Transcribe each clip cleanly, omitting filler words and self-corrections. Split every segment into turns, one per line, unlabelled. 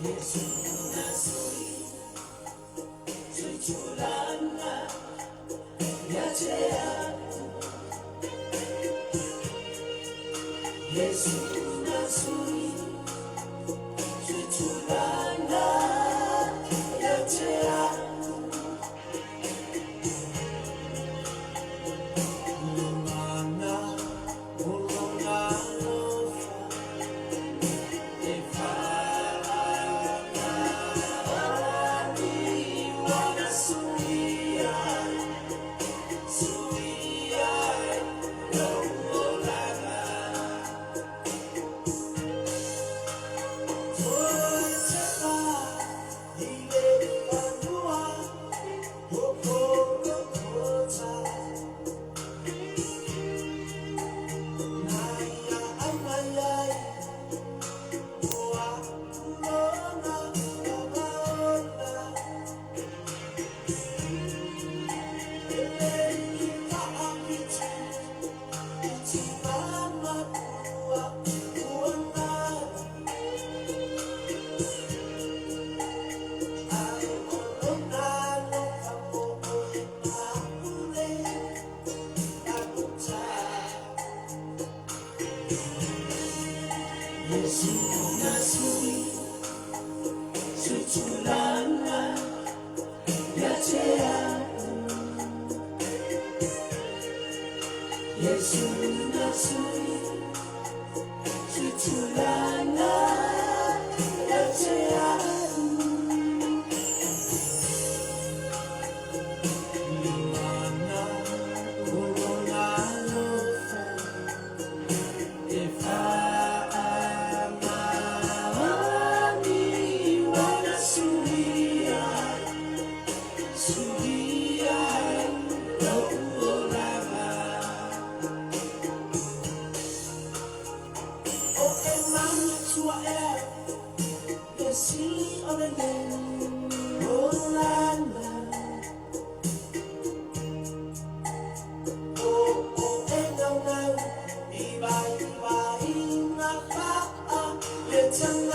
Praise the Lord. Hallelujah. Jesus.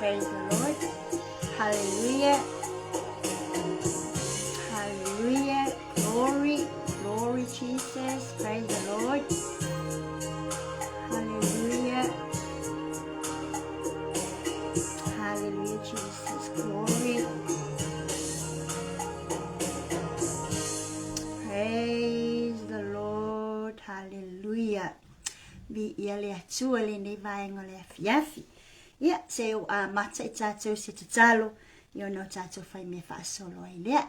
Praise the Lord. Hallelujah. Hallelujah. Glory, glory Jesus. Praise the Lord. Hallelujah. Hallelujah, Jesus. Glory. Praise the Lord. Hallelujah. Viia le Atua lenei vaega o le afiafi. Ia, se o amata i tātou se tatalo, i ona o tātou whai mea faasolo ai lea.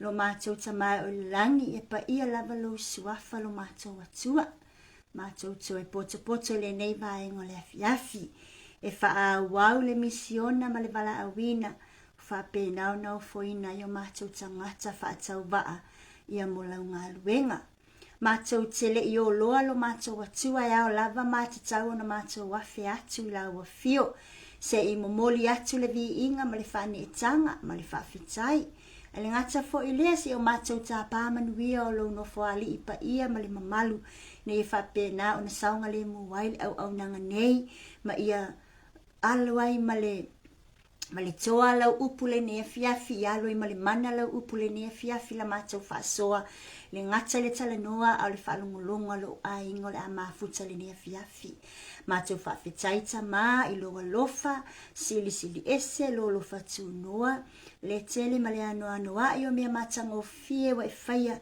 Lo mātou Tama o le langi, e paia lava lou suafa lo mātou Atua. Mātou toe potopoto i lenei vaega o le afiafi. E faaauau le misiona ma le valaauina, ua faapena ona ofoina ai o mātou tagata faatauvaa ia mo lau galuega. Matou te le i oloa lo matou Atua e ao lava ma tatau ona matou afe atu i lau afio, se i momoli atu le viiga ma le faaneetaga ma le faafetai. Ae le gata foi i lea, se i o matou tapa manuia o lou Nofoalii paia ma le mamalu, ina ia faapena ona saogalemu ai le auaunaga nei, ma ia alo ai ma le Ma le toa lau upu lenei afiafi, ia alu ai ma le mana lau upu lenei afiafi la matou faasoa, le gata i le talanoa a o le faalogologo a lou aiga o le a mafuta lenei afiafi. Matou faafetai Tama i lou alofa, silisili ese lou alofa tunoa, le tele ma le anoanoai o mea matagofie ua e faia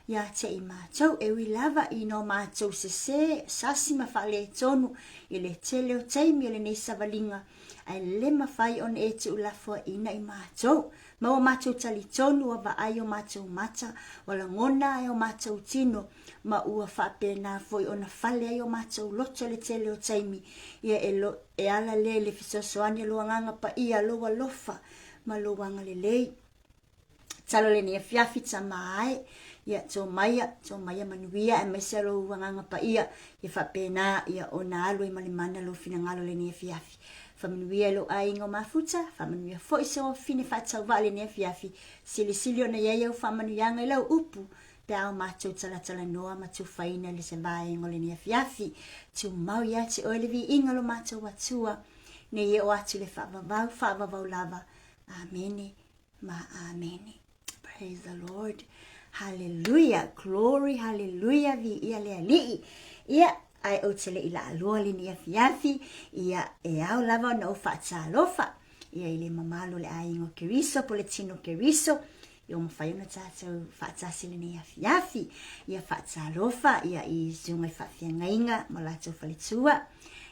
ia te i matou, e ui lava i no matou sese, sasi ma faaletonu i le tele o taimi o lenei savaliga, Ae le mafai ona e tuulafoaiina i matou. Ma ua matou talitonu ua vaai o matou mata, ua lagona e o matou tino, ma ua faapena foi ona fale ai o matou loto i le tele o taimi, ia e, lo, e ala lea i le fesoasoani a lou Agaga Paia, lou alofa ma lou agalelei. Talo lenei afiafi tama ae, ia tō maia, tō maia manuia aemaise lou agaga paia, ia faapena ia ona alu ai ma le mana lou finagalo lenei afiafi. Faamanuia i lou aiga o Mafuta, faamanuia foi se wafine faatauvaa lenei afiafi, silisili ona i ai au faamanuiaga i lau upu, pe a o matou talatalanoa ma tufaina i le se vaega o lenei afiafi. Tumau ia te oe le viiga lo matou Atua, nei e oo atu i le faavavau, faavavau lava. Amene ma amene. Praise the Lord. Hallelujah. Glory, hallelujah. Viia le Alii. Ia, ae ou te le i laaloa lenei afiafi, ia, e ao lava ona ou faatalofa, ia, i le mamalu o le aiga o Keriso, po o le tino Keriso, ia ua mafai ona tatou faatasi lenei afiafi. Ia faatalofa, ia, i susuga i faafeagaiga ma latou faletua,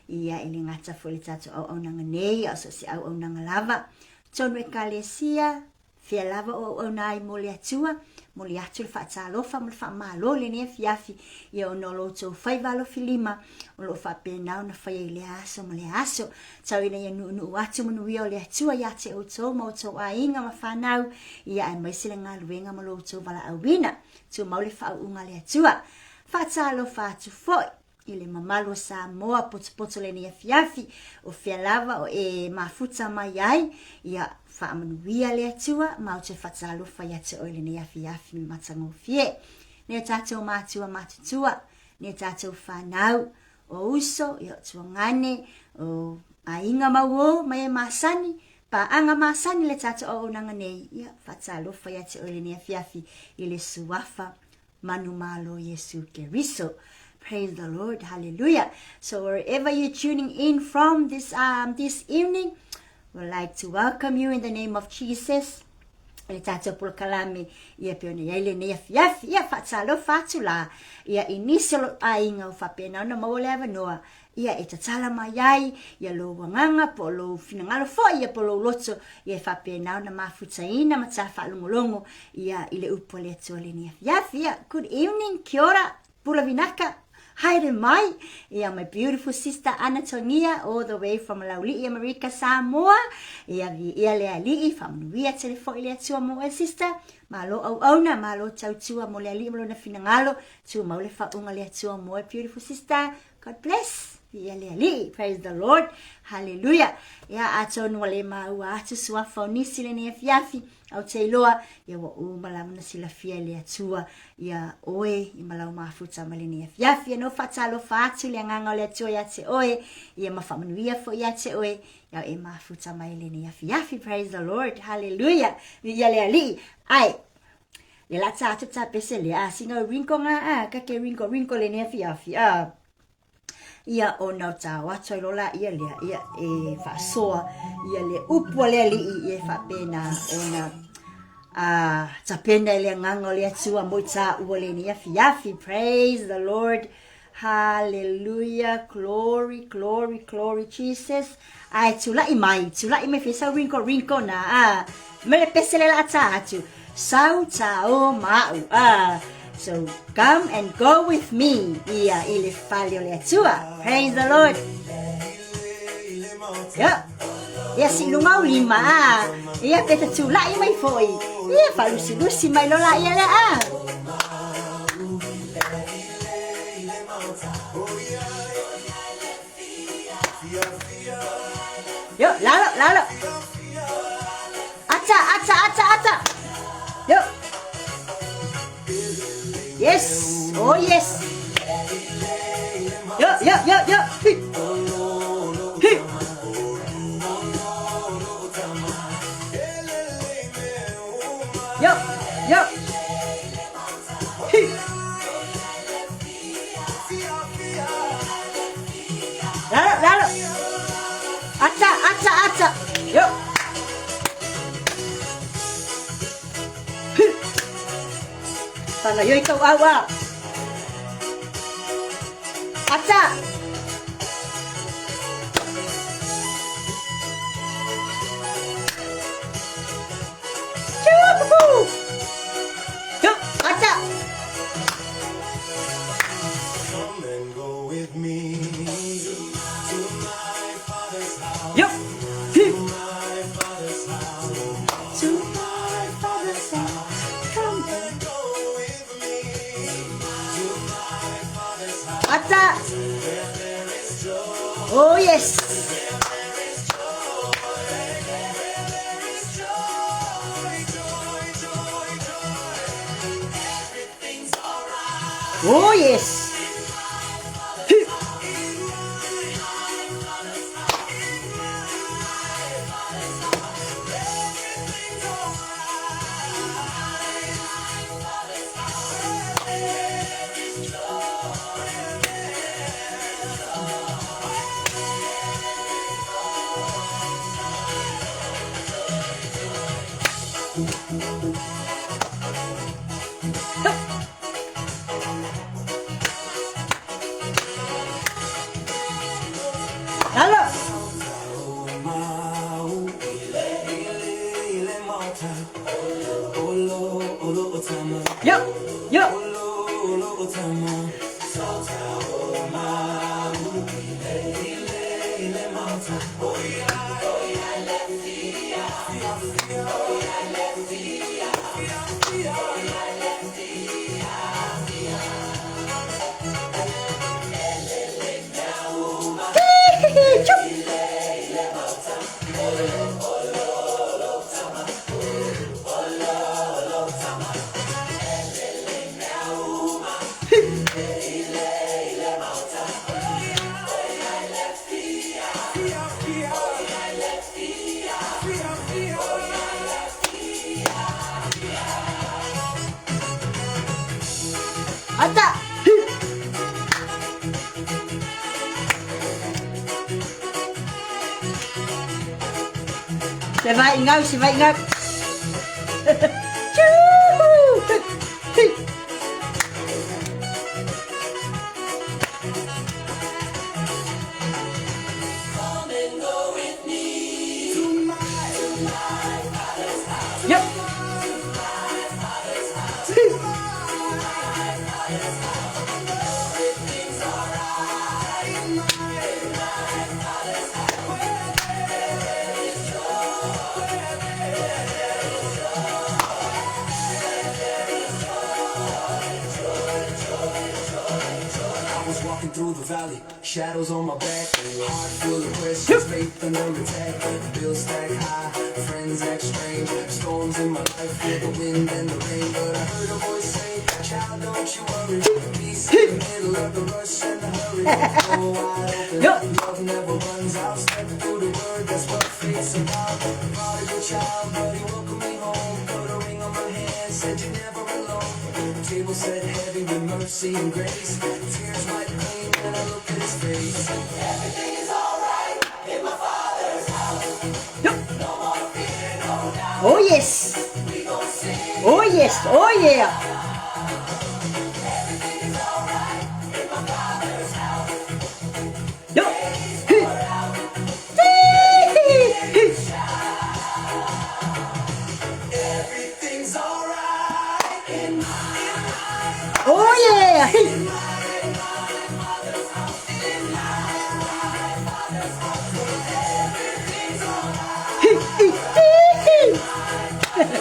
ia, e le gata foi i le tatou auaunaga nei, a o so o se auaunaga lava. Tonu Ekalesia, fea lava o auauna ai mo le Atua, momoli atu le faatalofa ma le faamalo i lenei afiafi, ia ona o lo outou faiva alofilima o lo o faapena ona faia i lea aso ma lea aso. Tau ina ia nuunuu atu manuia o le Atua ia te outou ma outou aiga ma fanau, ia aemaise le galuega ma lo outou valaauina. Tumau le faauuga a le Atua. Faatalofa atu foi. I le mamalu o Samoa potopoto lenei afiafi, o fea lava o e mafuta mai ai, ia faamanuia le Atua ma ou te faatalofa ia te oe lenei afiafi matagofie. Nei o tatou matua matutua, nei o tatou fanau, o uso, ia o tuagane, o aiga mauō mai e masani, paaga masani le tatou auaunaga nei, ia faatalofa ia te oe lenei afiafi i le suafa Manumalo Iesu Keriso. Praise the Lord. Hallelujah. So wherever you're tuning in from this this evening, we'd like to welcome you in the name of Jesus. I le tatou polokalame ia pei ona i ai lenei afiafi ia faatalofa atu la ia i nisi o lou aiga ua faapena ona maua le avanoa ia e tatala mai ai ia lou agaga po o lou finagalo foi ia po o lou loto ia e faapena ona mafutaina ma ta faalogologo ia i le upu a le Atua lenei afiafi. Ia, good evening, kia ora, pula vinaka. Haere mai! Ia, my beautiful sister Ana Togia, all the way from Laulii, Amerika, Samoa. Ia, viia le Alii, faamanuia tele foi le Atua mo oe sister. Malo auauna, malo tautua mo le Alii ma lona finagalo. Tumau le faauuga le Atua mo oe, beautiful sister. God bless. Viia le Alii. Praise the Lord. Hallelujah. Ia, atonu ua le maua atu suafa o nisi lenei afiafi, au te iloa, ia ua uma lava ona silafia e le Atua ia oe i ma lau mafuta mai lenei afiafi. Ia no faatalofa atu le agaga o le Atua ia te oe, ia ma faamanuia foi ia te oe, ia e mafuta mai lenei afiafi. Praise the Lord. Hallelujah. Viia le Alii. Ai, le la ta atu ta pese le a singa rinko nga a ka ke rinko rinko le ne afiafi a. Ia ona o ta o atu ai lola ia lea ia e faasoa ia le upu a le alii ia e faapena ona a tapena i le agaga o le Atua mo i tāua lenei afiafi. Praise the Lord. Hallelujah. Glory, glory, glory, Jesus. Ae tula'i mai, tula'i mai fai sau rinko rinko na a. Me le pese le la ta atu. Sau ta o ma'u a. So come and go with me ia i le fale o le Atua. Praise the Lord. Ia. Ia si lunga o lima a. Ia pe te tula'i mai foi. Ia falusilusi mai lola ia le a. Yo, lalo, lalo. Ata, ata, ata, ata. Yo. Yes. Oh, yes. Yo, yo, yo, yo. Hi. Hi. Yo, yo. Hi. Lalo, lalo. Ata, ata, ata. Yo. Hi. Whanga yoi kau au a. Ata. Choo! Yo, ata.
Come and go with me to my father's house.
Yo. Hi.
My father's house.
To my father's house. Come and
Go with me to my father's house.
Ata.
Where there is joy.
Oh, yes.
Where there is joy. Where there is joy. Joy, joy, joy. Everything's alright.
Oh, yes. Hi.
Everything's alright.
Lalo. Yo, yo. Chup. Ata. Hi. Se vai ngau, se vai ngau. Choo! Hi. Hi. Yo. Hi.
the valley, shadows on my back, heart full of questions, faith under attack, bills stack high, friends act strange, storms in my life, feel the wind and the rain, but I heard a voice say, child, don't you worry, peace in the middle of the rush and the hurry, door wide open, love never runs out, step through the word, that's what faith's about, the prodigal child, but he welcomed me home, put a ring on my hand, said you're never alone, table set heavy with mercy and grace, tears wiped clean when I look at his face. Everything is alright in my Father's house.
Yo.
No more fear, no doubt.
Oh yes.
We gon' sing.
Oh yes. Oh yeah.
Everything is alright in my Father's house.
Yo. Hi. Hi.
Everything's alright in my
Oh yeah. Hi. Hi. Hi. Hi. Hi.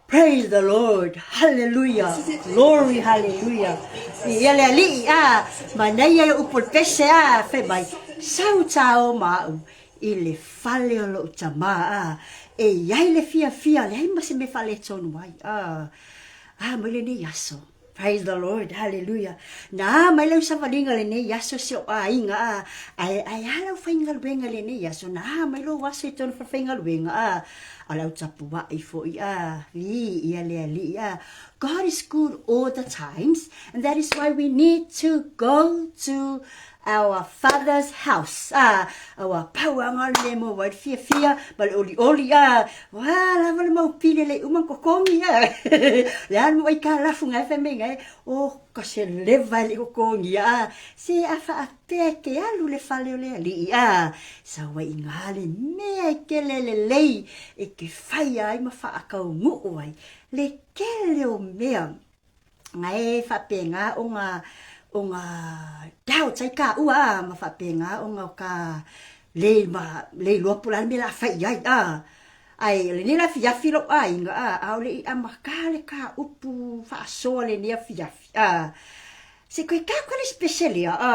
Praise the Lord. Hallelujah. Glory, hallelujah. Ia le alii a manaia le upu o le pese a fai mai sau tao ma au i le fale o lou tamā a e iai le fiafia leai ma se mea faaletonu ai a a mai lenei aso. Praise the Lord, hallelujah. Na mai lau savaliga lenei aso si o aiga a ae ae a lau faigaluega lenei aso na mai lou aso i tonu faigaluega a a lau tapuai foi a vi ia le alii a God is good all the times and that is why we need to go to our father's house a aua pau anga le mea maua ai le fiafia ma le olioli a ua lava le mau pili le uma kokogi a le a le aitalafu ngai fai mai ngai o ka se leva le kokogi a se a faapea ke alu le fale o le alii a sau ai i le mea e kele lelei e ke faia ai ma faakauguu ai le kele o mea ngai faapena ona ona doubts ai taua a ma faapena ona o ka le ma le iloa po o le a le mea o le a fai i ai a. Ae o lenei la afiafi lou aiga a, a o le i amata le ta upu faasoa lenei afiafi a, se i toe taku le isi pese lea a.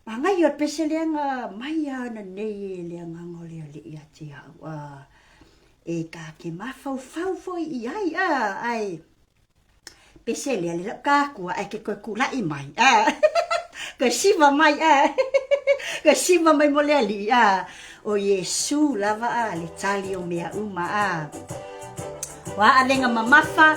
Manaia o le pese lea na aumai lava ananei e le Agaga o le Alii ia te au a, e ta te mafaufau foi i ai a, ae Pese lea le lau kakua ae ke koe kula'i mai a koe siva mai a koe siva mai mo le alii a o Iesu lava a le tali o mea uma a o a avenga mamafa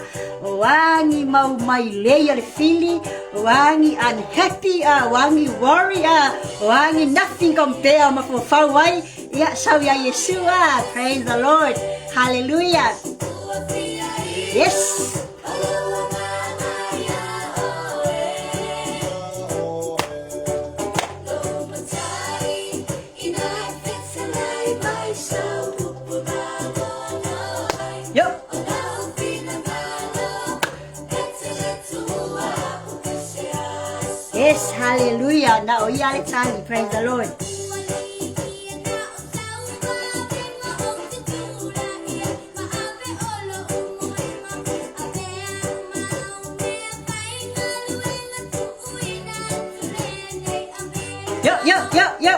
o a ni mau mailei a le fili o a ni unhappy a o a ni worry a o a ni nothing compare o mafaufau ai ia sau ia Iesu a praise the Lord hallelujah yes. Yo. Yes, hallelujah. Na o ia le tali, praise the Lord. Yo, yo, yo, yo.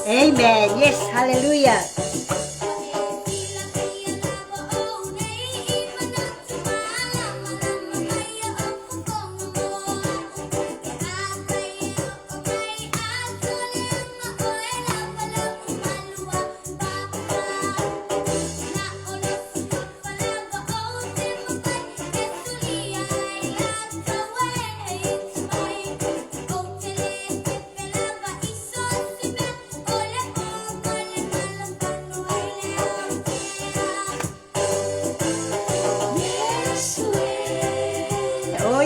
Amen. Yes, hallelujah.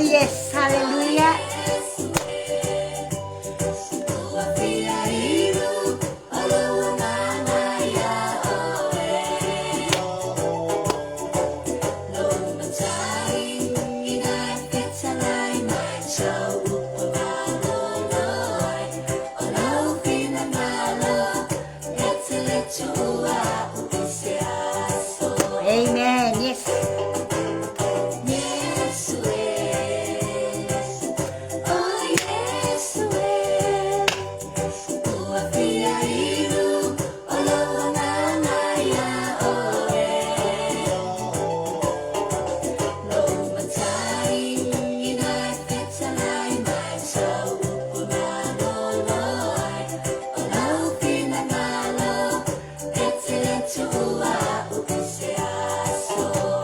yes, hallelujah. Amen. Yes.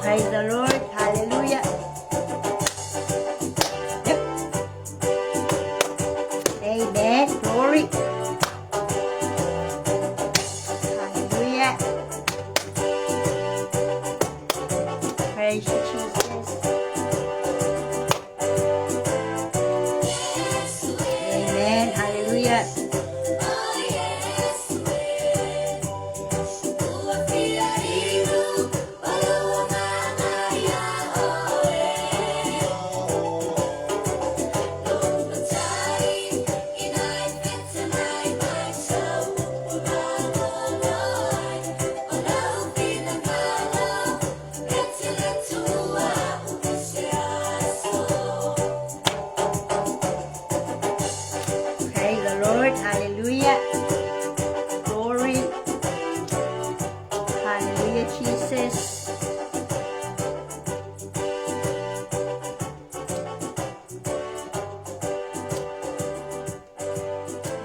Praise the Lord. Hallelujah. Yep. Amen. Glory. Hallelujah. Praise you, Jesus. Amen. Hallelujah. Praise the Lord. Hallelujah. Glory. Hallelujah, Jesus.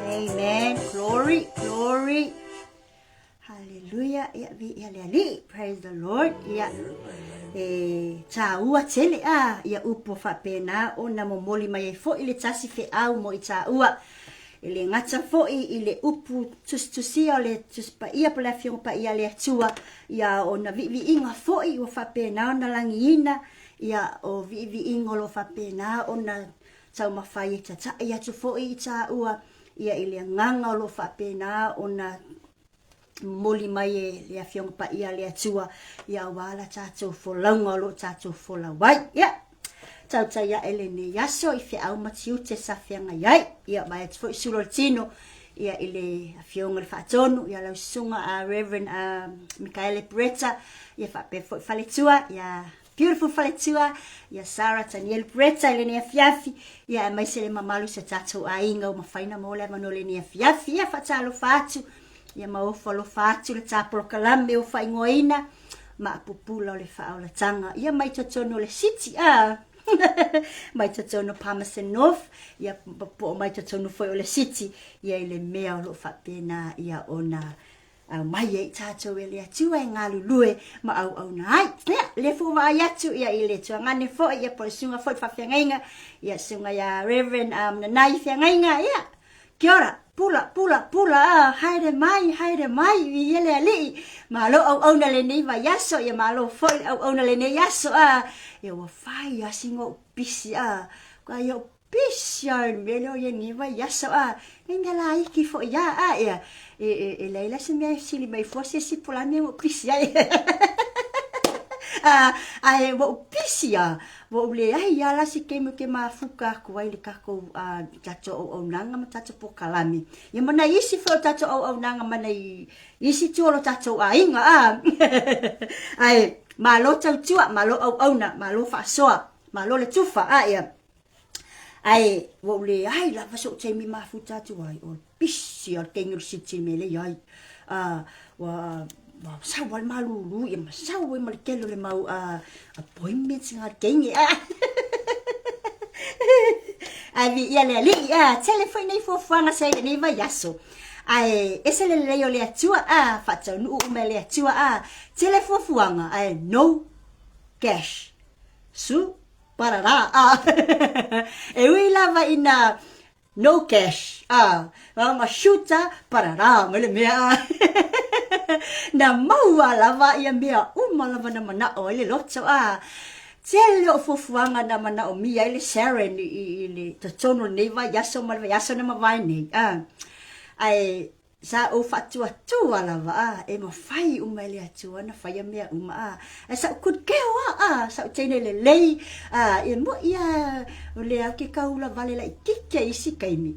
Amen. Glory, glory. Hallelujah. Ia, viia le Alii. Praise the Lord. Ia, e tāua tele a ia upu faapena ona momoli mai ai foi le tasi feau mo i tāua. E le gata foi i le upu tusitusia o le Tusi Paia po o le Afioga Paia a le Atua, ia ona viiviiga foi ua faapena ona lagiina, ia o viiviiga o lo o faapena ona taumafai e tata'i atu foi i tāua, ia i le agaga o lo o faapena ona momoli mai e le Afioga Paia a le Atua, ia aua la tatou folauga o lo o tatou folau ai. Ia, tautai ae lenei aso i feau ma tiute sa feagai ai. Ia, vae atu foi sula o le tino, ia i le Afioga i le Faatonu, ia lau susuga a Reverend Mikaele Bretta, ia faapea foi faletua, ia Beautiful faletua, ia Sarah Tanielu Bretta i lenei afiafi, ia aemaise le mamalu o si o tatou aiga ua mafai ona maua le avanoa i lenei afiafi. Ia faatalofa atu, ia ma ofo alofa atu le ta polokalame ua faaigoaina Maapupula o le Faaolataga, ia mai totonu o le city, a mai totonu o Palmerston North, ia po o mai totonu foi o le city, ia i le mea o lo o faapena ia ona Aumai ai tatou e le Atua e galulue ma auauna ai. Ia, lea foi ua vaai atu ia i le tuagane foi, ia po o le susuga foi i le faafeagaiga, ia susuga ia Reverend Nanai Feagaiga, ia, kia ora, pula, pula, pula, a, haere mai, haere mai, viia le Alii, malo auauna lenei vaiaso, ia malo foi le auauna lenei aso, a, ia ua fai lava sina ou pisi, a, ai ou Pisi a i le mea lea o ia nei vaiaso a, nai mea laiti foi a a ia, e, e, e leai la se mea e sili mai fua se isi po o le a le mea ua ou pisi ai. A, ae ua ou pisi a, ua ou leai a la se taimi ou te mafuta atu ai i le tatou, a, tatou auaunaga ma tatou polokalame. Ia ma nai isi foi o tatou auaunaga ma nai isi itu o lo tatou aiga a. Ae malo tautua, malo auauna, malo faasoa, malo le tufa a ia. Ae ua ou leai lava so'u taimi mafuta atu ai, o le pisi a le teine o le city i le mea lea e i ai. Ua sau lava le malulu ia ma sau ai ma le tele o le mau appointments nga teine. Ae viia le Alii, tele foi nei fuafuaga sa i lenei vaiaso. Ae ese le lelei o le Atua, faataunuu uma e le Atua, tele fuafuaga ae no cash. Su Pararā, ā, e ui lava ina no cash, ā, na ona shoot-a, pararā mai le mea, ā, na maua lava ia mea uma lava na mana'o ai le loto, ā. Tele o fuafuaga na manaomia ai le Sharon i le totonu o lenei vaiaso ma le vaiaso na mavae nei, a. Ae sa ou faatuatua lava, a, e mafai uma e le Atua ona faia mea uma, a. Ae sa ou kudikeo a, a, sa ou teine lelei, a, e moʻi a, o lea ou te tau ula vale laitiiti ai i isi taimi,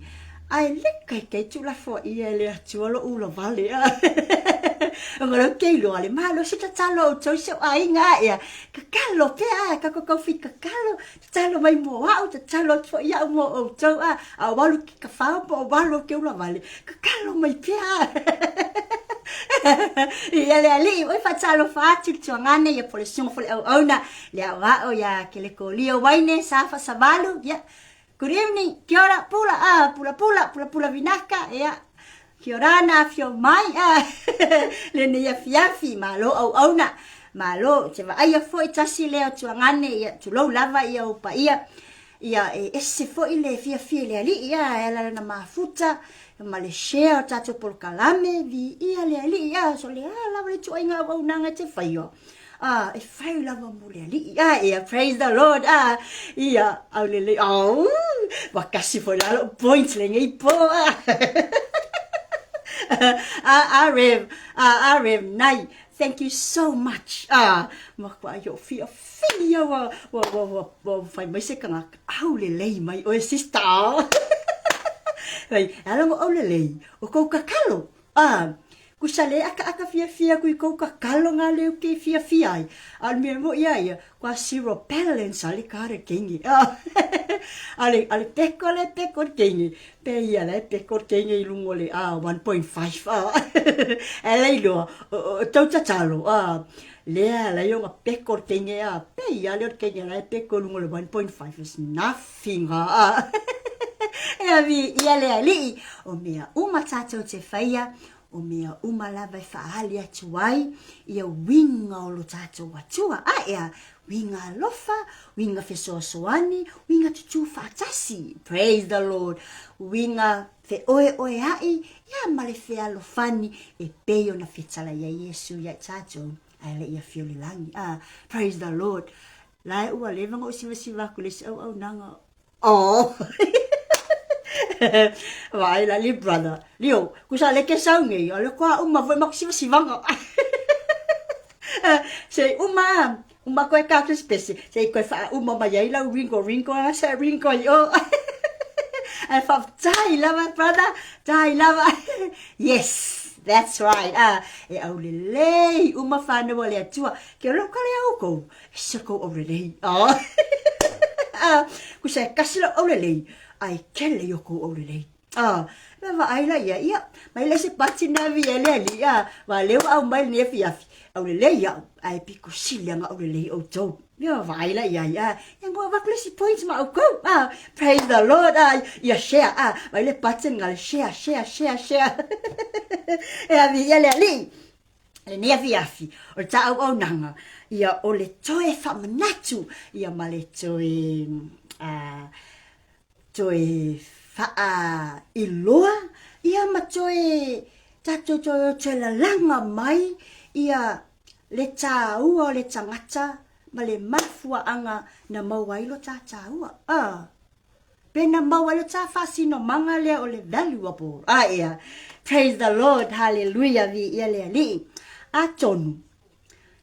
Ae le kaikai tuulafoaia e le Atua loʻu ula vale a. Ona o lea ou te iloa le malosi tatalo a outou i si ou aiga a ea. Tatalo pea a, tatou tau fai tatalo, tatalo mai mo au, tatalo atu foi au mo outou a. A ou alu i ke kafao po o alu au ke ula vale, tatalo mai pea a. Ia le alii, oi faatalofa atu i le tuagane ia po o le susuga foi i le auauna, le aoao ia Kelekolia Waine Sa Faasavalu, ia Good evening, kia ora, pula, ah, pula pula, pula pula vinaka, ia, kia ora na afio mai, ah, lenei afiafi, malo auauna, malo, te vaaia foi tasi lea o tuagane, ia, tulou lava ia ou paia, ia, e ese foi le fiafia i le alii, ah, e ala lana mafuta, ma le share o tatou polokalame, viia le alii, ah, so le a lava le ituaiga auaunaga e te faia, Ah, e fai lava mo le alii. Ah, ia, praise the Lord. Ah, ia, au lelei. Oh, ua kasi foi la lou point lenei po. Ah, ah, ah, Rev, ah, ah, Rev, nai. Thank you so much. Ah, makuai o fia fia ua, ua, ua, ua, ua fai mai se kangaka. Au lelei mai oe, sister. Ai, ala ngo au lelei. O kou kakalo. A, kusa le akaaka fiafia aku i kou kakalo nga leu ke fiafia ai, a o le mea moʻi a ia, kua zero balance a le kare kenge. A, a le, a le peko le peko le kenge, pe ia la e peko le kenge i lunga o le a, 1.5 a. Ae le iloa, o, o tou tatalo, a, lea la i ona peko le kenge a, pe ia le o le kenge la e peko i lunga o le 1.5 is nothing. Figa a. E avi ia le alii, o mea uma tatou te faia, o mea uma lava e faaali atu ai ia uiga o lo tatou Atua. A ea, uiga alofa, uiga fesoasoani, uiga tutū faatasi. Praise the Lord. Uiga feoeoeaʻi, ia ma le fealofani e pei ona fetalai ai Iesu ia i tatou, ae le i afio i le lagi. A, praise the Lord. La e ua leva ona ou sivasiva atu i le isi auaunaga. Oh! Vaai la li brother. Lio, kusa le ke sau nei, o le koa uma foi ma sivasivaga. Se uma, uma koe ka tu spesi, se i koe wha uma mai ai lau ringo ringo, a se ringo i o. Ai fa tai lava brother, tai lava. Yes. That's right. Ah, e au lelei uma whanau o le Atua. Ke o lou kale au kou. E se kou aulelei. Ah. Ah, kusa e kasi lau aulelei, a e kele i o kou aulelei. Ah, me vaai la ia, ia, mai le se pati na vi e le ali, ah, wa leu au mai le afiafi, aulelei au, a e piko sili anga aulelei outou. Ia vaai la ia, ia, ia ngo avaku le isi points ma oukou. Ah, praise the Lord. Ah, ia share, ah, mai le pati nga le share, share, share, share. E avi ia le alii. Lenei afiafi, o le ta auaunaga, ia o le toe faamanatu, ia ma le toe, uh, toe faailoa, ia ma toe tatou toe, toe lalaga mai ia le tāua o le tagata ma le mafuaaga na maua ai lo ta tāua. Uh. Pena maua le ta faasinomaga lea o le valuable. A ea. Praise the Lord. Hallelujah. Viia le Alii. Atonu,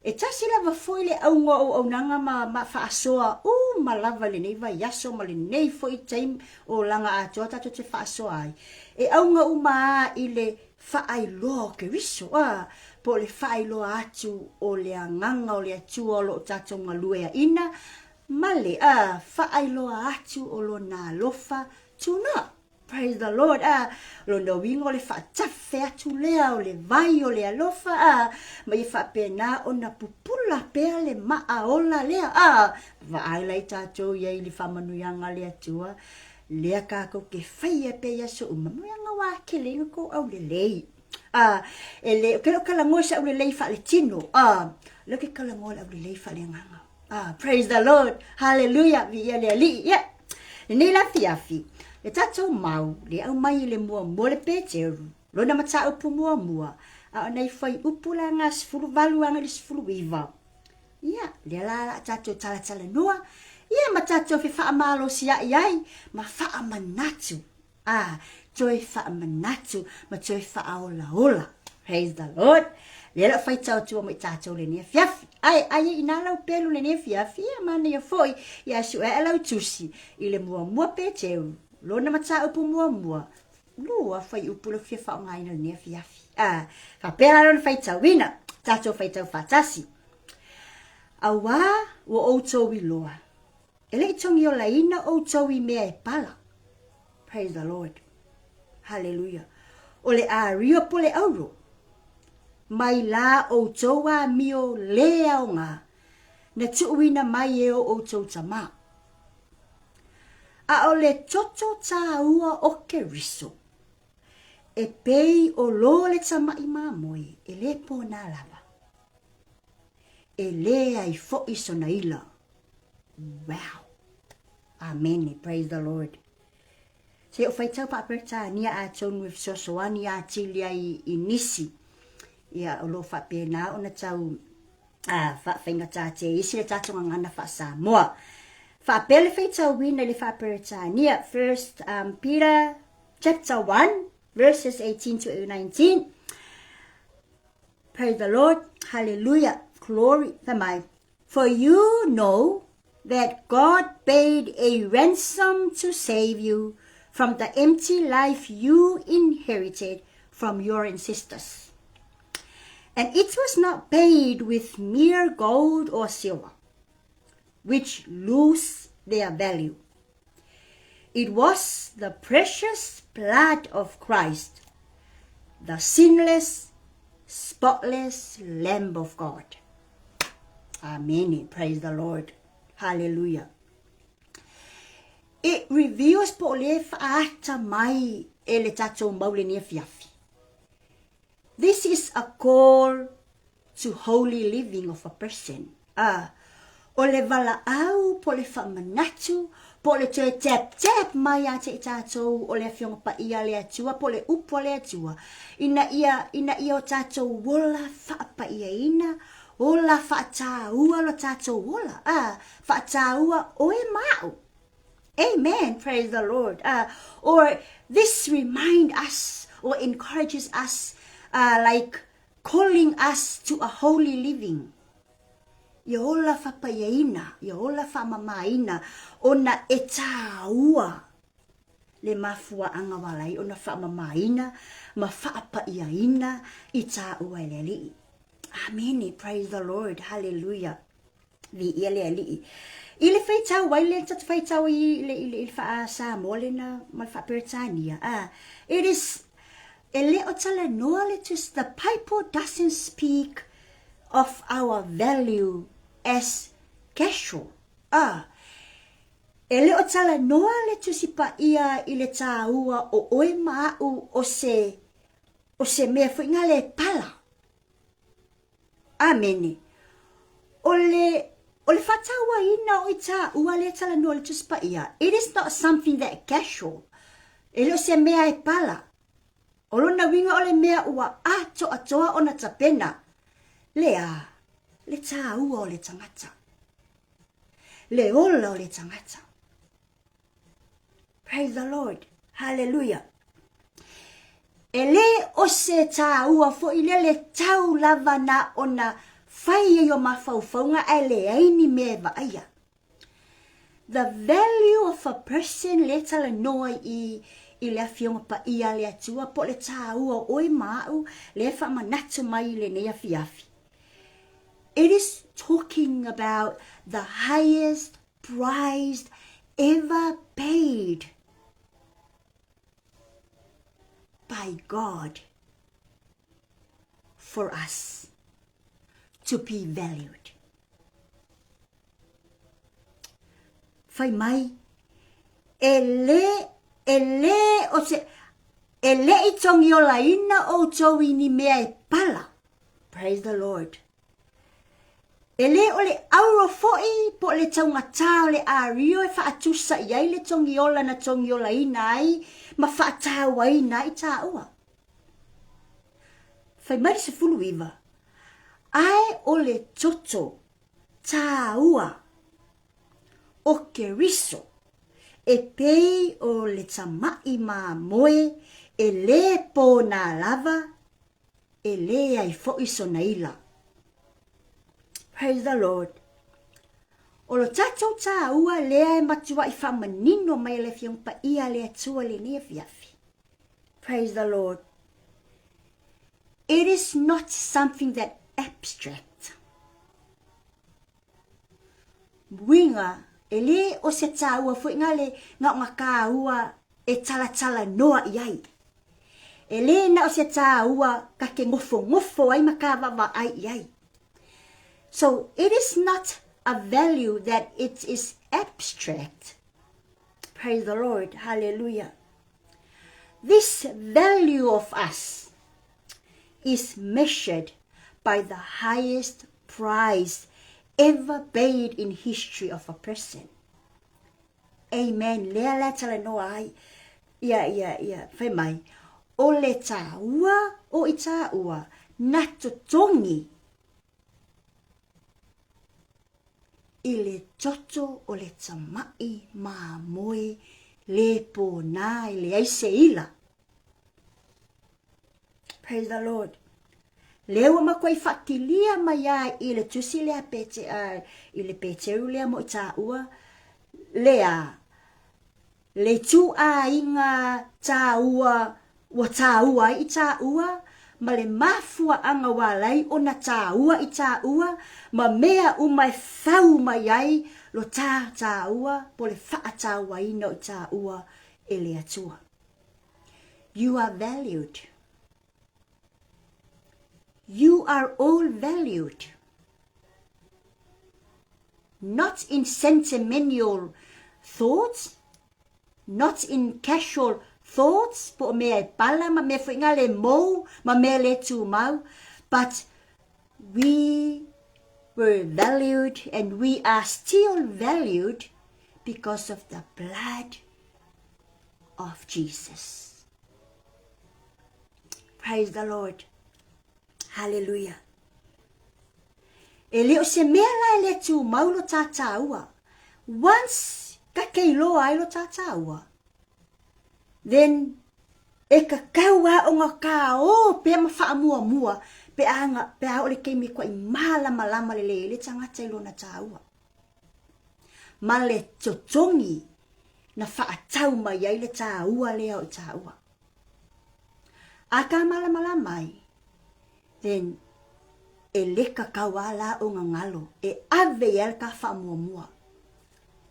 e tasi lava foi le auga o auaunaga ma, ma faasoa uma lava i lenei vaiaso ma lenei foi taimi olaga atoa tatou te faasoa ai. E auga uma a i le faailoa o Keriso, a, po o le faailoa atu o le agaga o le Atua o lo o tatou galueaina, Ma le, a, faailoa atu o lona alofa tuna. Praise the Lord, a, lona uiga o le faatafe atu lea o le vai o le alofa, a, ma ia faapena ona pupula pea le maa ola lea, a, vaai la i tatou ia i le faamanuiaga a le Atua, lea kākou ke faia pea i aso uma, manuiaga ua kele i kou aulelei. A, e le, ke leo kalagoa i se aulelei faaletino, a, leo ke kalagoa le aulelei faaleagaga. Ah, praise the Lord. Hallelujah. Viia le Alii. Yeah. Lenei la afiafi, le tatou mau, le aumai i le muamua le Peteru, lona mataupu muamua, a o nai fuaiupu la ga 18 agai i le 19. Ia, lea la la tatou talatalanoa, ia ma tatou fefaamalosiaʻi ai ma faamanatu, a, toe faamanatu ma toe faaolaola. Praise the Lord. Lea la faitau atua ma i tatou lenei afiafi. Ae, aia i ina lau pelu lenei afiafi, ia manaia foi, ia sueae lau tusi i le muamua Peteru, lona mataupu muamua, lua fuaiupu lau fia faaaogaina lenei afiafi. A, faapea la lona faitauina, tatou faitau faatasi. Auā ua outou iloa, e le i togiolaina outou i mea e pala. Praise the Lord. Hallelujah. O le ario po le auro. Mai lā outou amio lē aoga, na tuuina mai e o outou tamā. A o le toto tāua o Keriso, e pei o lō le tamaʻi mamoe e lē pōnā lava, e leai foʻi sona ila. Wow! Amene, praise the Lord. Se o faitau faa-Peretania atonu e fesoasoani atili ai i nisi, ia o lo o faapena ona tau a faafaigata te isi le tatou gagana faa-Samoa. Faapea le faitauina i le faa-Peretania, First Peter chapter 1 verses 18 to 19. Praise the Lord, hallelujah, glory, fai mai. For you know that God paid a ransom to save you from the empty life you inherited from your ancestors. And it was not paid with mere gold or silver, which lose their value. It was the precious blood of Christ, the sinless, spotless Lamb of God. Amen. Praise the Lord. Hallelujah. It reveals po o le faaata mai e le tatou mau lenei afiafi. This is a call to holy living of a person. A, o le valaau po o le faamanatu po o le toe tap tap mai ia te i tatou o le Afioga Paia a le Atua po o le upu a le Atua ina ia, ina ia o tatou ola faapaiaina, ola faataua lo tatou ola, a, faataua oe ma au. Amen. Praise the Lord. Or this remind us or encourages us like calling us to a holy living. Ia ola faapaiaina, ia ola faamamaina ona e tāua le mafuaaga ua ala ai ona faamamaina ma faapaiaina i tāua e le Alii. Amene. Praise the Lord. Hallelujah. Viia le Alii. I le faitau ai le tatou faitau i le, i le, i le faa-Samoa lena ma le faa-Peretania. Ah, it is, e le o talanoa le tusi, the Bible doesn't speak of our value as casual. Ah, e le o talanoa le tusi paia i le tāua o oe ma aʻu o se, o se mea foi nga le pala. Amene. O le, o le faatauaina o i tāua lea talanoa i le Tusi Paia, it is not something that casual. E le o se mea e pala. O lona uiga o le mea ua atoatoa ona tapena. Le a, le tāua o le tagata. Le ola o le tagata. Praise the Lord. Hallelujah. E lē o se tāua foi lea le tau lava na ona fai ai o mafaufauga ae leai ni mea e vaaia. The value of a person lea talanoa i i le Afioga Paia a le Atua po o le tāua o oe ma aʻu lea e faamanatu mai i lenei afiafi. It is talking about the highest price ever paid by God for us to be valued. Fai mai, e lē, e lē o se, e le i togiolaina outou i ni mea e pala. Praise the Lord. E lē o le auro foi po o le taugatā o le ario e faatusa i ai le togiola na togiolaina ai ma faatauaina ai tāua. Fai mai le 19, Ae o le toto tāua o Keriso e pei o le tamaʻi mamoe e lē pōnā lava, e leai foʻi sona ila. Praise the Lord. O lo tatou tāua lea e matuaʻi faamanino mai e le Afioga Paia a le Atua i lenei afiafi. Praise the Lord. It is not something that abstract. Uiga, e lē o se tāua foi nga le ngaoga kāua e talatala noa i ai. E lē na o se tāua ka ke ngofongofo ai ma ka vaavaai i ai. So it is not a value that it is abstract. Praise the Lord. Hallelujah. This value of us is measured by the highest price ever paid in history of a person. Amen. Lea la talanoa ai. Ia, ia, ia, fai mai. O le tāua o i tāua, na totogi i le toto o le tamaʻi mamoe lē pōnā e leai se ila. Praise the Lord. Lea ua makuai faatilia mai ai i le tusi lea Pete, uh, i le Peteru lea mo i tāua, lea Le ituaiga tāua ua tāua ai i tāua, ma le mafuaaga ua alai ona tāua i tāua, ma mea uma e fau mai ai lo tā tāua po le faatāuaina o i tāua e le Atua. You are valued. You are all valued. Not in sentimental thoughts, not in casual thoughts, po o mea e pala ma mea foi ngā le mou, ma mea le tūmau, but we were valued and we are still valued because of the blood of Jesus. Praise the Lord. Hallelujah. E le o se mea la e le tūmau lo tātāua. Once ka kei loa ai lo tātāua, then e ka kau a o ngā kā o pea ma whaamuamua pe a, nga, pe a o le keimi kua i mālamalama le le le tangata i lona tāua. Ma le totongi na whaatau mai ai le tāua lea o i tāua. A ka malamalama ai, then e leka kau a la o ngangalo, e ave i ai ka whaamuamua.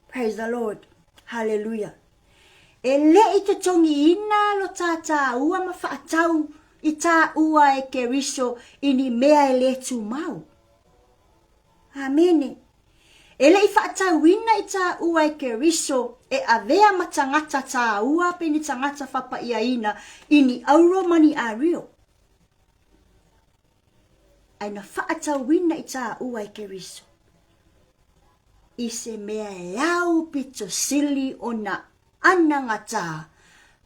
Praise the Lord. Hallelujah. E le i totongiina lo tātāua ma whaatau i tāua e Keriso i ni mea e le tūmau. Amene. E le i faatauina i tāua e Keriso e avea ma tagata tāua pe ni tagata whapaiaina i ni auro ma ni ario. Ai na faatauina i tāua e Keriso i se mea e au pito sili o na anagata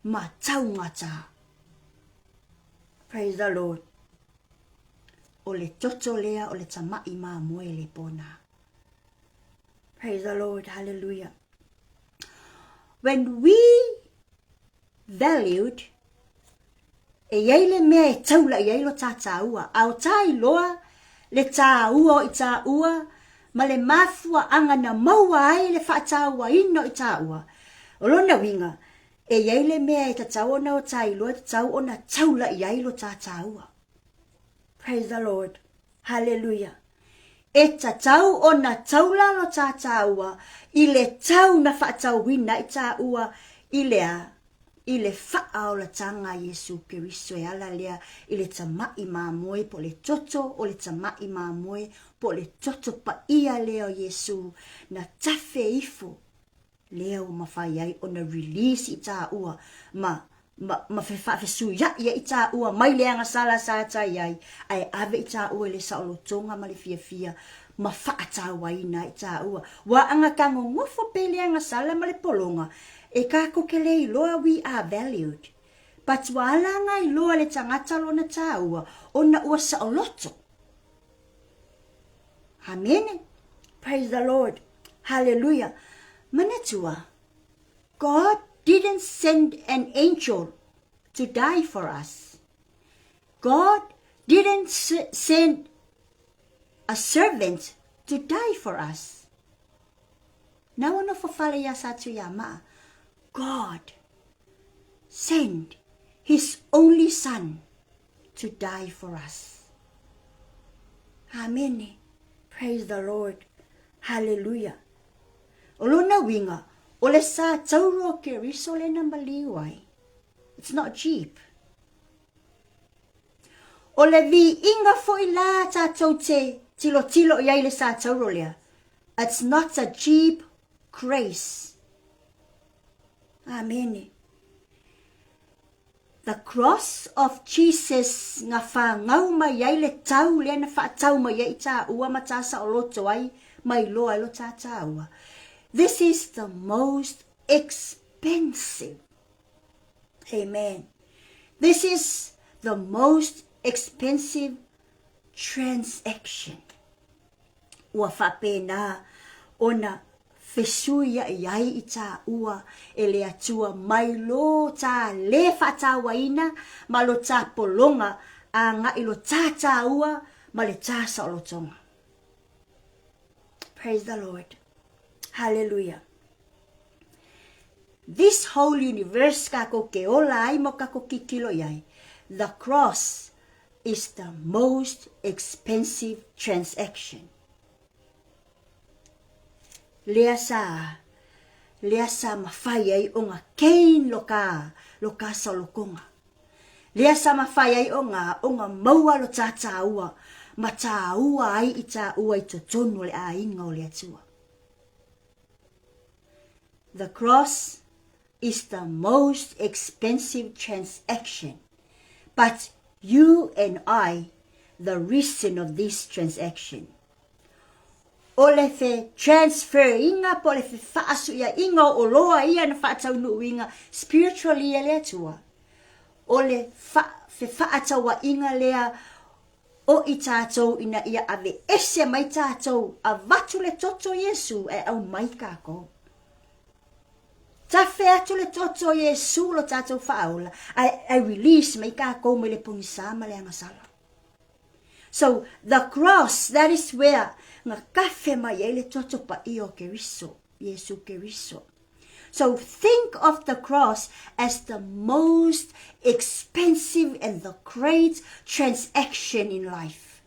ma taugata. Praise the Lord. O le toto lea o le tamaʻi mamoe le pona. Praise the Lord, hallelujah. When we valued, e iai le mea e taula i ai lo tātāua, a o tā iloa le tāua o i tāua, ma le mafuaaga na maua ai le faatauaina o i tāua. O lona uiga, e iai le mea e tatau ona o tā iloa e tatau ona taula i ai lo tātāua. Praise the Lord. Hallelujah. E tatau ona taula lo tātāua i le tau na faatauina i tāua i le a, i le faaolatanga a Iesu Keriso e ala lea i le tamaʻi mamoe po o le toto o le tamaʻi mamoe po o le toto paia lea o Iesu na tafe ifo lea ua mafai ai ona release i tāua ma ma, ma faafesuiaʻi ai i tāua mai le agasala sa tai ai, ae ave i tāua i le saolotoga ma le fiafia ma faatauaina ai tāua. Ua aga ka gogofo pe le agasala ma le pologa, e kākou ke le iloa we are valued. But ua ala aga iloa le tagata lona tāua ona ua saoloto. Amene. Praise the Lord. Hallelujah. Manatua, God didn't send an angel to die for us. God didn't send a servant to die for us. Na ua nofo fale iā Satuiamaa, God send His only son to die for us. Amene. Praise the Lord. Hallelujah. O lona uiga, o le sa tauro o Keriso lena maliu ai. It's not cheap. O le viiga foi la tatou te tilotilo i ai le sa tauro lea. It's not a cheap grace. Amene. The cross of Jesus nga fagau mai ai le tau lea na faatau mai ai i tāua ma tā saoloto ai ma iloa ai lo tā tāua. This is the most expensive. Amen. This is the most expensive transaction. Ua faapena ona fesuiaʻi ai i tāua e le Atua mai lo tā lē faatauaina ma lo tā pologa agaʻi lo tā tāua ma le tā saolotoga. Praise the Lord. Hallelujah. This whole universe kākou ke ola ai ma o kākou kikilo i ai, the cross is the most expensive transaction. Lea sa, lea sa mafai ai o nga gain lo ka, lo ka saolokoga. Lea sa mafai ai o nga, o nga maua lo tā tāua, ma tāua ai i tāua i totonu o le aiga o le Atua. The cross is the most expensive transaction, but you and I the reason of this transaction. O le fe transfer inga po o le fe faasuiaʻiga o oloa ia na faataunuuina spiritually e le Atua. O le fa, fe faatauaʻiga lea o i tātou ina ia aveese mai tātou, avatu le toto o Iesu ae aumai kākou. Tafe atu le toto o Iesu lo tātou faaola, ae, ae release mai kākou mai le pogisa ma le agasala. So, the cross, that is where nga kafe mai ai le toto paia o Keriso, Iesu Keriso. So think of the cross as the most expensive and the great transaction in life.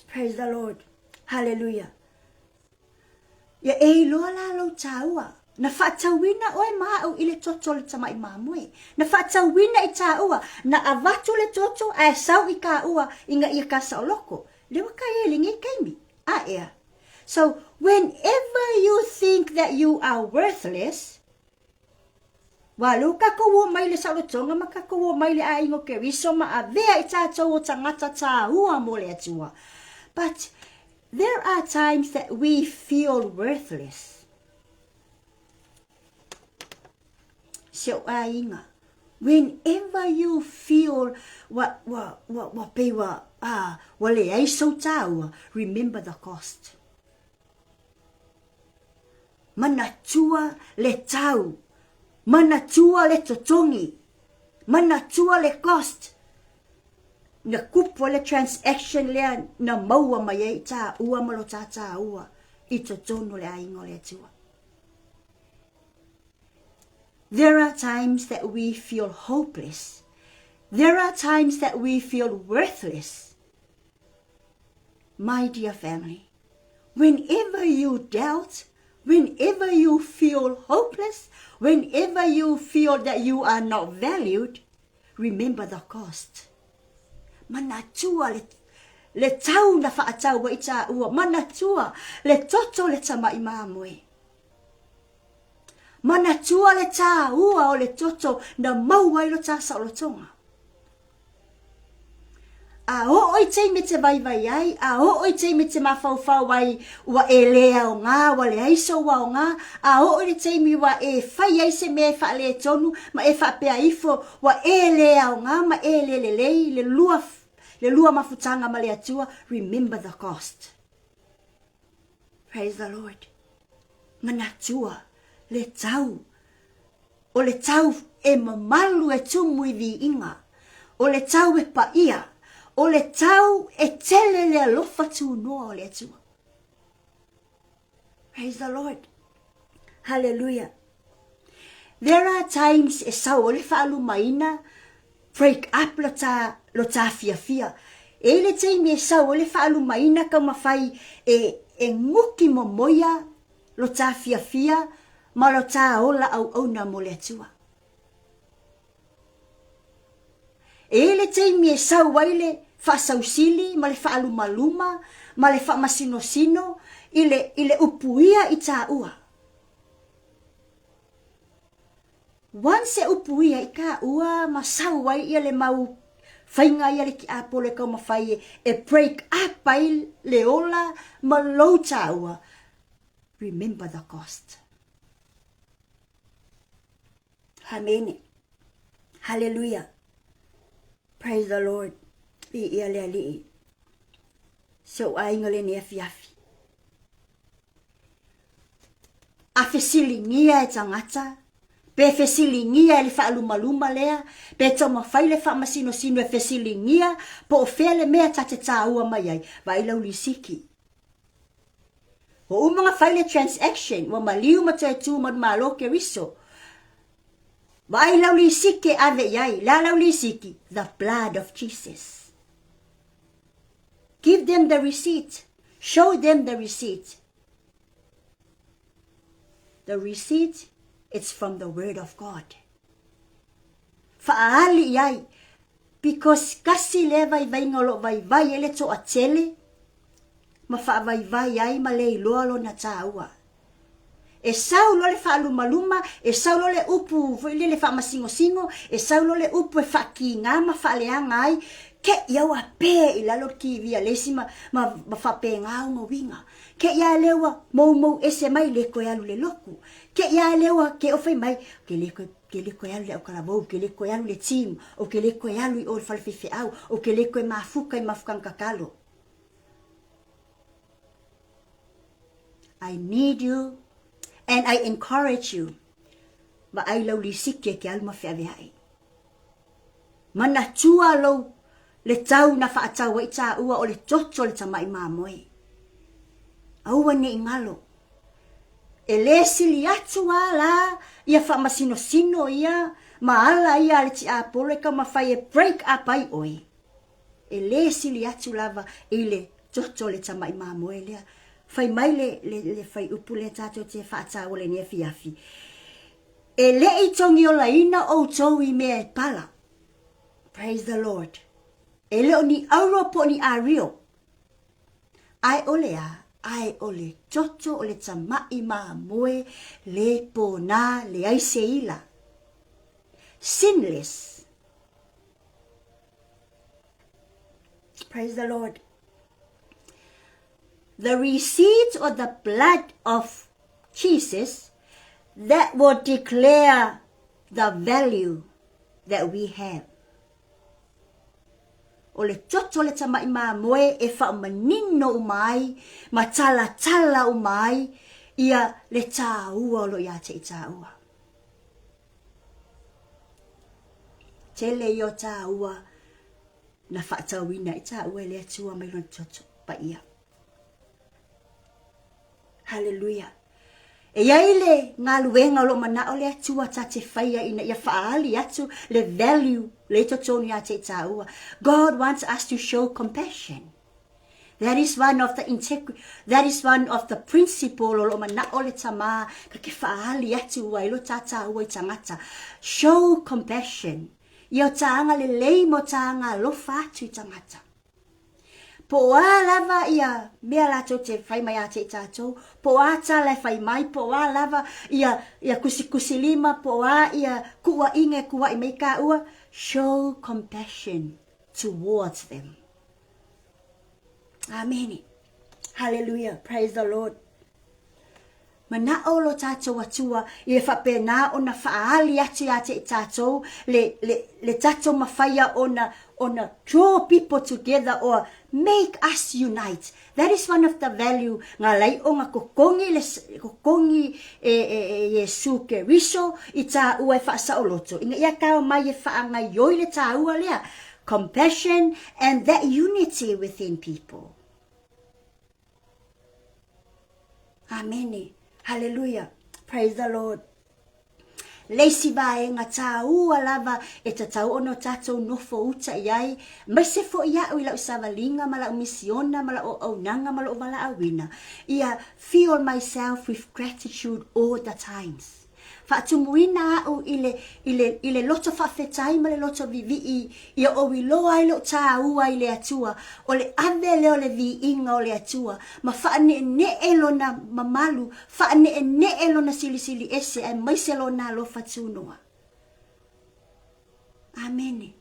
Praise the Lord. Hallelujah. Ia e iloa la lou tāua, na faatauina oe ma au i le toto o le tamaʻi mamoe. Na faatauina i tāua, na avatu le toto ae sau i kāua ina ia ka saoloko. Le ua ka ia i lenei taimi. A ea. So, whenever you think that you are worthless, Ua lou kakou o mai le saolotoga ma kakou o mai le aiga o Keriso ma avea i tatou o tagata tāua mo le Atua. But there are times that we feel worthless. Si ou aiga, whenever you feel ua, ua, ua, ua pei ua, ah, ua leai sou tāua, remember the cost. Manatua le tau, manatua le totogi, manatua le cost, na kupu ai le transaction lea na maua mai ai i tāua ma lo tā tāua i totonu o le aiga o le Atua. There are times that we feel hopeless. There are times that we feel worthless. My dear family, whenever you doubt, whenever you feel hopeless, whenever you feel that you are not valued, remember the cost. Manatua le, le tau na whaataua i tā ua, manatua le toto le tamaʻi mamoe. Manatua le tāua o le toto na maua ai lo tā saolotoga. A oo i taimi e te vaivai ai, a oo i taimi e te mafaufau ai ua e lē aoga, ua leai sou aoga, a oo i le taimi ua e fai ai se mea e faaletonu ma e faapea ifo ua e lē aoga ma e lē lelei le lua, le lua mafutaga ma le Atua, remember the cost. Praise the Lord. Manatua le tau. O le tau e mamalu e tumu i viiga. O le tau e paia. O le tau e tele le alofa tunoa o le Atua. Praise the Lord. Hallelujah. There are times e sau ai le faalumaina, break up lo ta, lo ta fiafia. E i le taimi e sau ai le faalumaina taumafai e, e guki momoia lo ta fiafia ma lo ta ola auauna mo le Atua. E i ai le taimi e sau ai le faasausili ma le faalumaluma ma le faamasinosino i le, i le upuia i tāua. Once e upuia i kāua ma sau ai ia le mau faiga ia le tiapolo e taumafai e, e break up ai le ola ma lou tāua, remember the cost. Amene. Haleluia. Praise the Lord. Viia le Alii. Si ou aiga lenei afiafi. A fesiligia e tagata, pe fesiligia e le faalumaluma lea, pe taumafai le faamasinosino e fesiligia po o fea le mea ta te taua mai ai, vaai lau lisiti. Ua uma ona fai le transaction, ua maliu ma toe tu manumalo Keriso. Vaai lau lisiti e ave i ai. Le a lau lisiti? The blood of Jesus. Give them the receipt. Show them the receipt. The receipt, it's from the word of God. Faaali i ai, because kasi lea vaivaiga o lo o vaivai ai le toatele ma faavaivai ai ma le iloa lona taua. E sau loa le faalumaluma, e sau loa le upu foi lele faamasingosingo, e sau loa le upu e faakiga ma faaleaga ai, te i au a pē i lalo le TV a le isi ma, ma, ma faapena ona uiga. Te i a lea ua moumou ese mai le toe alu i le lotu. Te i a lea ua ke o fai mai, ke le toe ke le toe alu i le autalavou, ke le toe alu i le team, ou ke le toe alu i o i le fale faifeau, ou ke le toe mafuta i mafutaga tatalo. I need you and I encourage you. Vaai lau lisiti e te alu ma feaveai. Manatua lou le tau na faatau ai tāua o le toto o le tamai mamoe. Aua ne i galo. E lē sili atu a la ia faamasinosino ia ma ala ia a le tiapolo e taumafai e break up ai oe. E lē sili atu lava i le toto o le tamai mamoe lea. Fai mai le, le, le fuaiupu lea tatou te faataua lenei afiafi. E le i togiolaina outou i mea e pala. Praise the Lord. E le o ni auro po o ni ario. Ae o le a? Ae o le toto o le tamaʻi mamoe le pōnā leai se ila. Sinless. Praise the Lord. The receipt of the blood of Jesus that will declare the value that we have. O le toto o le tamaʻi mamoe e faamanino uma ai ma talatala uma ai ia le tāua o lo o iā te i tāua. Tele ia o tāua na faatauina i tāua e le Atua mai lona toto paia. Haleluia. E i ai le galuega o lo o manao le Atua ta te faia ina ia faaali atu le value le i totonu iā te i tāua. God wants us to show compassion. That is one of the integ that is one of the principle o lo o manao le Tamā ka ke faaali atu ai lo tā tāua i tagata. Show compassion. Ia o tā agalelei ma o tā agalofa atu i tagata. Po o a lava ia mea latou te fai mai a te i tatou, po o a tala e fai mai, po o a lava ia, ia kusikusi lima, po o a ia kuuaiga e kuaʻi mai kāua, show compassion towards them. Amene. Hallelujah. Praise the Lord. Manao lo tatou Atua ia faapena ona faaali atu ia te i tatou le, le, le tatou mafaia ona, ona draw people together or make us unite. That is one of the value nga lai o nga kokongi le, kokongi e, e, e Iesu Keriso i tāua e whaasaoloto. Ina ia kao mai e whaangaioi le tāua lea. Compassion and that unity within people. Amene. Hallelujah. Praise the Lord. Le isi vaega tāua lava e tatau ona o tātou nofo uta i ai, maise foʻi aʻu i lau savaliga ma lau misiona ma lau auaunaga ma lou valaauina, ia fill myself with gratitude all the times. Faatumuina aʻu i le, i le, i le loto faafetai ma le loto vivii ia ou iloa ai lou tāua i le Atua, o le ave lea o le viiga o le Atua, ma faaneenee Lona mamalu, faaneenee Lona silisili ese aemaise Lona alofa tunoa. Amene.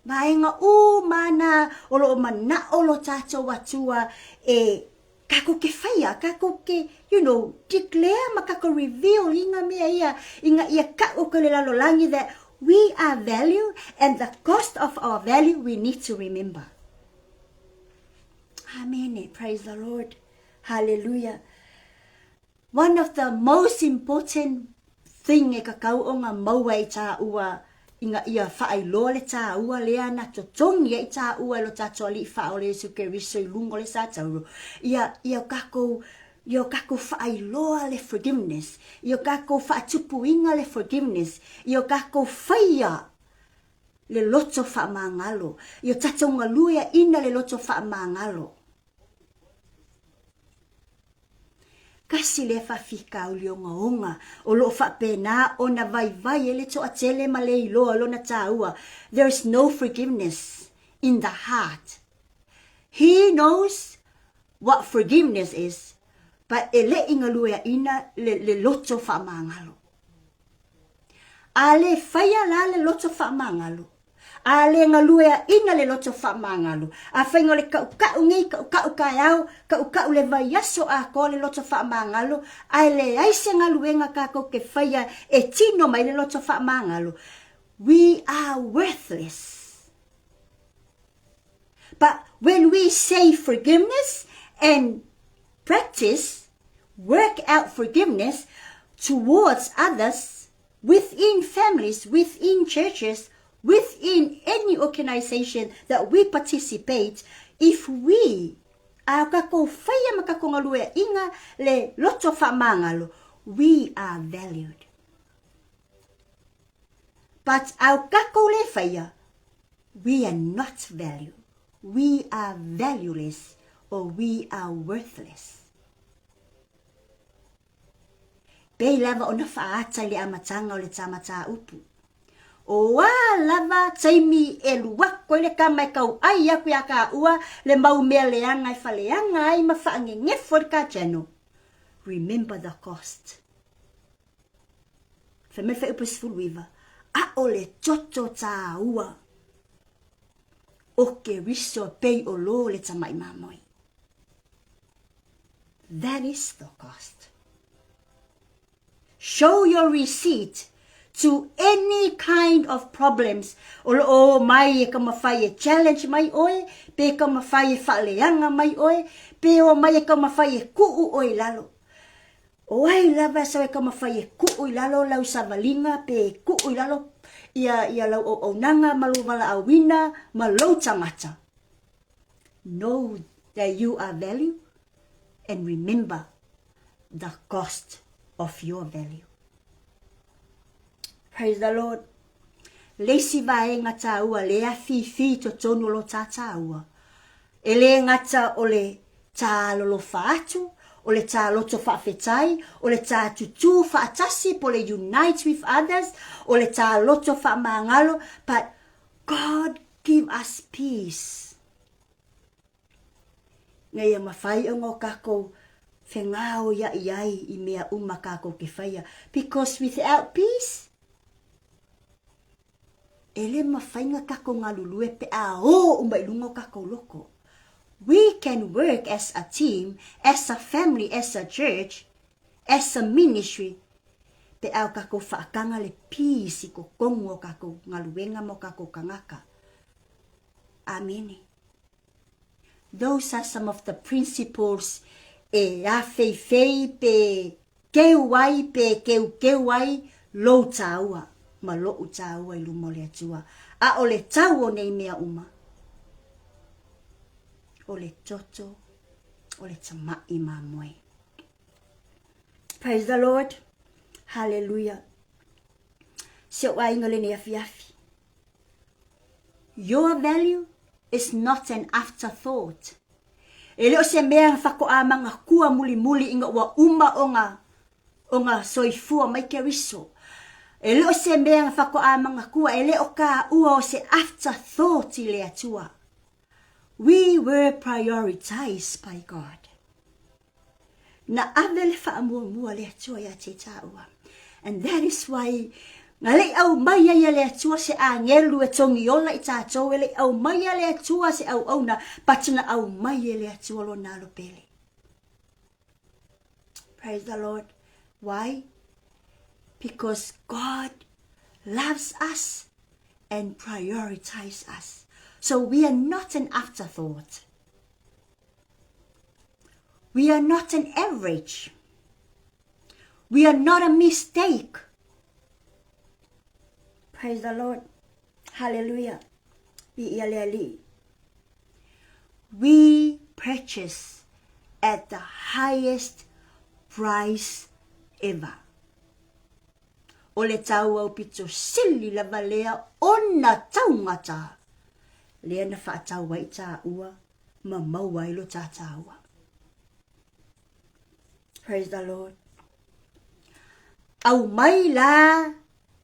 Vaega uma ana o loo manao lo tatou Atua e Kakou ke faia, kakou ke, you know, declare ma kakou reveal inga mea ia, inga ia ka'u ko le lalolagi that we are value and the cost of our value we need to remember. Amene. Praise the Lord. Hallelujah. One of the most important thing e kakau o nga maua i tāua i nga ia whaailoa le tāua lea na totongi ai tāua e lo tātou Alii Whaaole Iesu Keriso i lunga o le satauro ia ia o kakou ia o kakou whaailoa le forgiveness ia o kakou whaatupuinga le forgiveness ia o kakou whaia le loto whaamangalo ia o tatou galue ina le loto whaamangalo. Kasi lea faafitauli ogaoga o lo o faapena ona vaivai ai le toatele ma le iloa o lona taua, there is no forgiveness in the heart. He knows what forgiveness is, but e le i galueaina le, le loto faamagalo. A le faia la le loto faamagalo, A le galueaʻina le loto faamagalo, afai o le kaʻukaʻu nei, kaʻukaʻu kaeao, kaʻukaʻu le vaiaso atoa le loto faamagalo, ae leai se galuega kakou ke faia e tino mai le loto faamagalo, we are worthless. But when we say forgiveness and practice, work out forgiveness towards others, within families, within churches, within any organization that we participate, if we a kakou faia ma kakou galueaʻiga le loto faamagalo, we are valued. But a o kakou le faia, we are not valued. We are valueless or we are worthless. Pei lava ona faaata i le amataga o le ta mataupu. O a lava taimi e luako ai le kama e kauʻai aku iā kāua le mau mea leaga e faleaga ai ma faangegefo ai le ka channel. Remember the cost. Fai mai le fuaiupu e 19, ʻAʻole toto tāua o Keriso pei o lō le tamaʻi mamoe. That is the cost. Show your receipt to any kind of problems o lo o mai e ka mawhai e challenge mai oe, pe ka mawhai e whaaleanga mai oe, pe o mai e ka mawhai e kuu oe i lalo. O ai lava e sau e ka mawhai e kuu i lalo lau savalinga, pe e kuu i lalo ia, ia lau auaunaga ma lou valaauina ma lou tagata. Know that you are value and remember the cost of your value. Praise the Lord. Le isi vaega tāua le awhiwhi i totonu o lo tā tāua. E le gata o le tā lolofa atu, o le tā loto faafetai, o le tā tutū faatasi po le unite with others, o le tā loto faamagalo, but God give us peace. Ina ia mawhai o ngō kakou whengao ia i ai i mea uma kakou ke whaia. Because without peace, e le mawhainga kakou ngalulue pe a o uma i lunga o kakou loko. We can work as a team, as a family, as a church, As a ministry, pe a o kakou faakaga le peace i totonu o kakou galuega ma o kakou kagaka. Amene. Those are some of the principles e afeifei pe keu ai pe keukeu ai lou taua ma loʻu taua i luma o le Atua. A o le tau o nei mea uma, o le toto o le tamaʻi mamoe. Praise the Lord. Hallelujah. Si ou aiga lenei afiafi. Your value is not an afterthought. E le o se mea na faatoa manatua mulimuli ina ua uma ona ona soifua mai Keriso. E le o se mea na faatoa manatua, e le o taua o se afterthought i le Atua. We were prioritized by God. Na ave le faamuamua a le Atua ia te tāua. And that is why na lei au mai ai e le Atua se agelu e togiola i tātou, e lei au mai a le Atua se auauna, but na au mai e le Atua lona alo pele. Praise the Lord. Why? Because God loves us and prioritizes us. So we are not an afterthought. We are not an average. We are not a mistake. Praise the Lord. Hallelujah. We purchase at the highest price ever. O le tau aupito sili lava lea ona taugata lea na faatau ai tāua ma maua ai lo tā tāua. Praise the Lord. Au mai la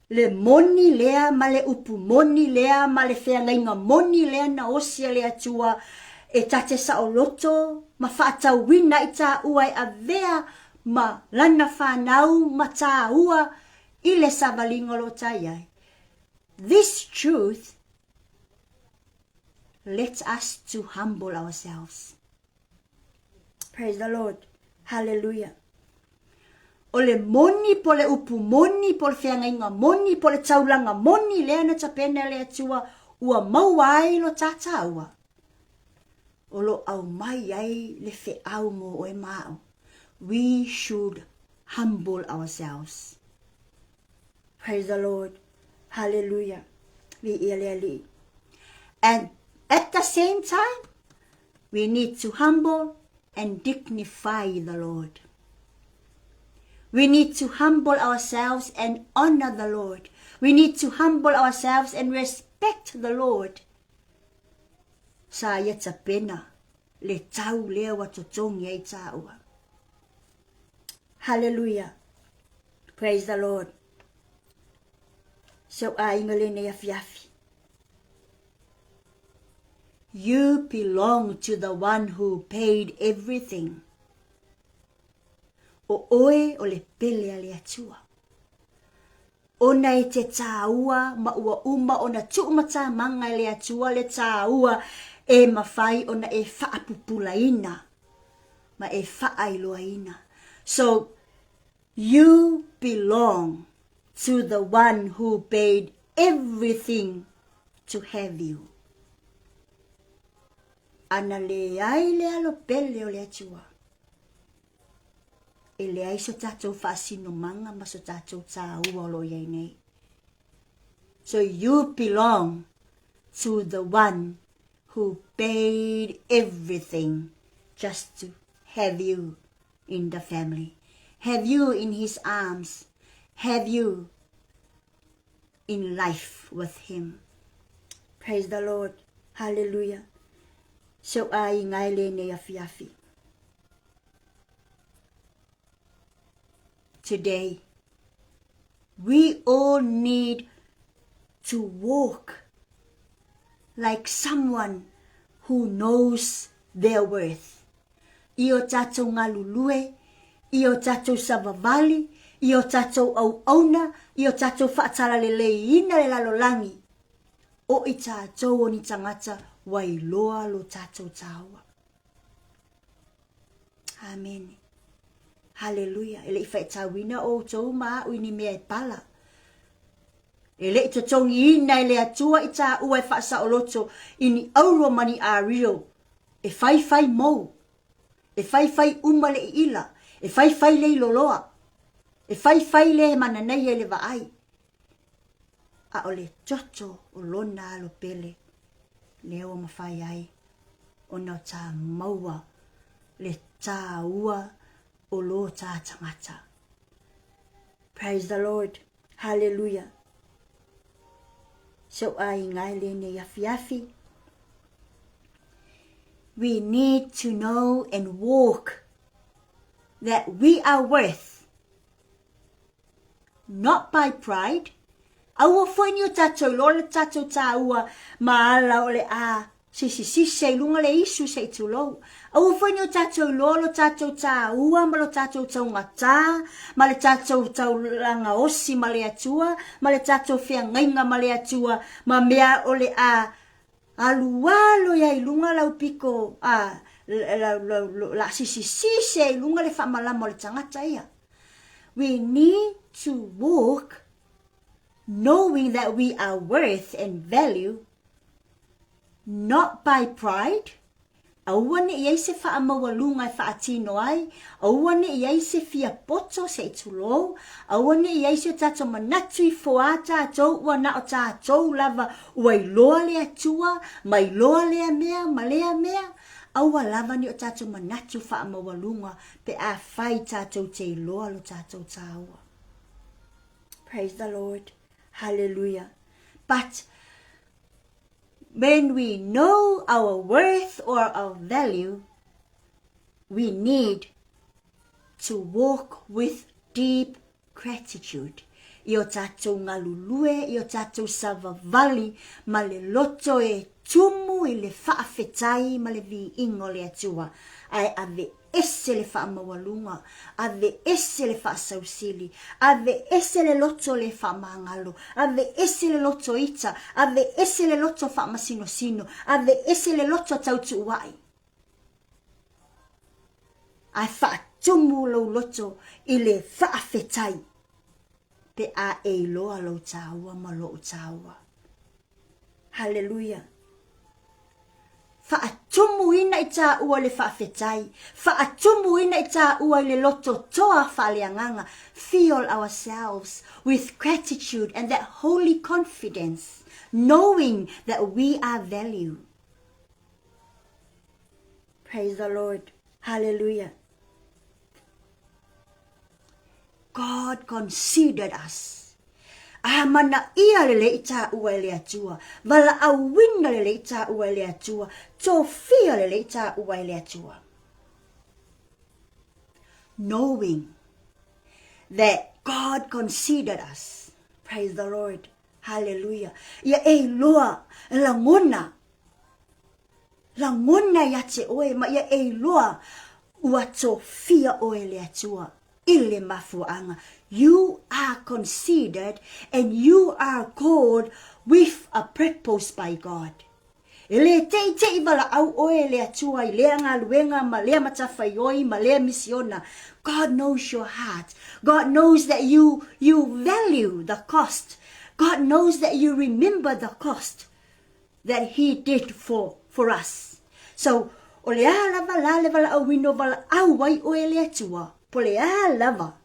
le moni lea ma le upu moni lea ma le feagaiga moni lea na osi a le Atua e ta te saoloto ma faatauina i tāua e avea ma lana fanau ma tāua i le savaliga o lo o tā i ai. This truth lets us to humble ourselves. Praise the Lord. Hallelujah. O le moni po le upu moni po le feagaiga moni po le taulaga moni lea na tapena e le Atua ua maua ai lo tātāua. O lo aumai ai le feau mo oe ma au. We should humble ourselves. Praise the Lord. Hallelujah. Viia le Alii. And at the same time, we need to humble and dignify the Lord. We need to humble ourselves and honor the Lord. We need to humble ourselves and respect the Lord. Sa ia tapena le tau lea ua totogi ai tāua. Hallelujah. Praise the Lord. Si ou aiga lenei afiafi. You belong to the one who paid everything. O oe o le pele a le Atua. Ona e te tāua ma ua uma ona tuumatāmaga e le Atua le tāua e mafai ona e faapupulaina ma e faailoaina. So, you belong to the one who paid everything to have you. Ana leai le alo pele o le Atua. E leai so tātou faasinomaga ma so tātou tāua o lo o i ai nei. So you belong to the one who paid everything just to have you in the family, have you in his arms, have you in life with him. Praise the Lord. Hallelujah. Si ou aiga e lenei afiafi. Today, we all need to walk like someone who knows their worth. I o tātou galulue, i o tātou savavali, i o tātou auauna, i o tātou faatalaleleiina le lalolagi, o i tātou o ni tagata ua iloa lo tātou taua. Amene. Haleluia. E le i faitauina outou ma a'u i ni mea e pala. E le i totogiina e le Atua i tāua e faasaoloto i ni auro ma ni ario e faifai mou, e faifai uma le iila, e faifai le iloloa, e faifai le mananaia i le vaai, a o le toto o lona alo pele lea ua mafai ai ona o tā maua le tāua o lō tā tagata. Praise the Lord. Hallelujah. So aiga e lenei afiafi. We need to know and walk that we are worth not by pride. Aua foi ni o tātou loa le tātou tāua ma ala o le a sisisisi ai luga le isu se i tulou. Aua foi ni o tātou loa lo tātou tāua ma lo tātou taugatā ma le tātou taulaga osi ma le Atua ma le tātou feagaiga ma le Atua ma mea o le a alualu ai i luga lau piko a lau, lau, lau, la sisisisi ai i luga le faamalama o le tagata ia. We need to walk knowing that we are worth and value not by pride, aua ne i ai se faamaualuga e faatino ai, aua ne i ai se fia poto se i tulou, aua ne i ai se o tātou manatu i foā tātou ua na o tātou lava ua iloa le Atua, ma iloa lea mea ma lea mea, aua lava ne o tātou manatu faamaualuga pe afai tātou te iloa lo tātou tāua. Praise the Lord. Hallelujah. But when we know our worth or our value, we need to walk with deep gratitude. I o tātou ngalulue, i o tātou savavali ma le loto e tumu i le faafetai ma le viiga o le Atua, ae aveese le faamaualuga, aveese le faasausili, aveese le loto le faamagalo, aveese le loto ita, aveese le loto faamasinosino, aveese le loto tautuua'i. Ae faatumu lou loto i le faafetai pe a e iloa lou tāua ma lo'u tāua. Haleluia! Faatumuina i tāua le faafetai, faatumuina i tāua i le loto toa faaleagaga, fill ourselves with gratitude and that holy confidence, knowing that we are value. Praise the Lord. Hallelujah. God considered us. A manaia lelei i tāua e le Atua, valaauina lelei i tāua e le Atua, tofia lelei i tāua e le Atua. Knowing that God considered us. Praise the Lord. Hallelujah. Ia e iloa, lagona, lagona ia te oe, ma ia e iloa, ua tofia oe e le Atua i le mafuaaga. You are considered and you are called with a purpose by God. E lē teʻiteʻi valaau ʻoe e le Atua i lea galuega ma lea matafaioi ma lea misiona. God knows your heart. God knows that you, you value the cost. God knows that you remember the cost that He did for, for us. So, o le a lava la le valaauina o valaau ai ʻoe e le Atua, po le a lava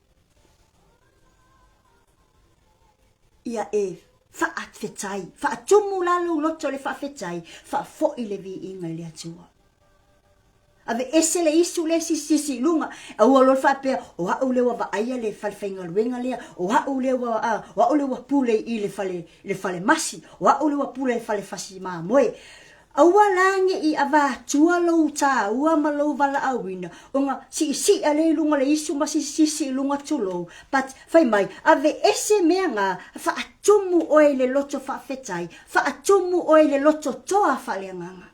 ia e faafetai, faatumu la lou loto i le faafetai, faafoʻi le viiga i le Atua. Aveese le isu lea sisisi i luga, aua loa le faapea, o a'u lea ua vaaia le fale faigaluega lea, o a'u lea ua, a, o a'u lea ua pule i le fale, le fale masi, o a'u lea ua pule i le fale fasi mamoe. Aua la ne i avatua lou tāua ma lou valaauina, ona siisiia lea i luga o le isu ma sisisi i luga tulou, but fai mai, aveese mea na, faatumu oe i le loto faafetai, faatumu oe i le loto toa faaleagaga.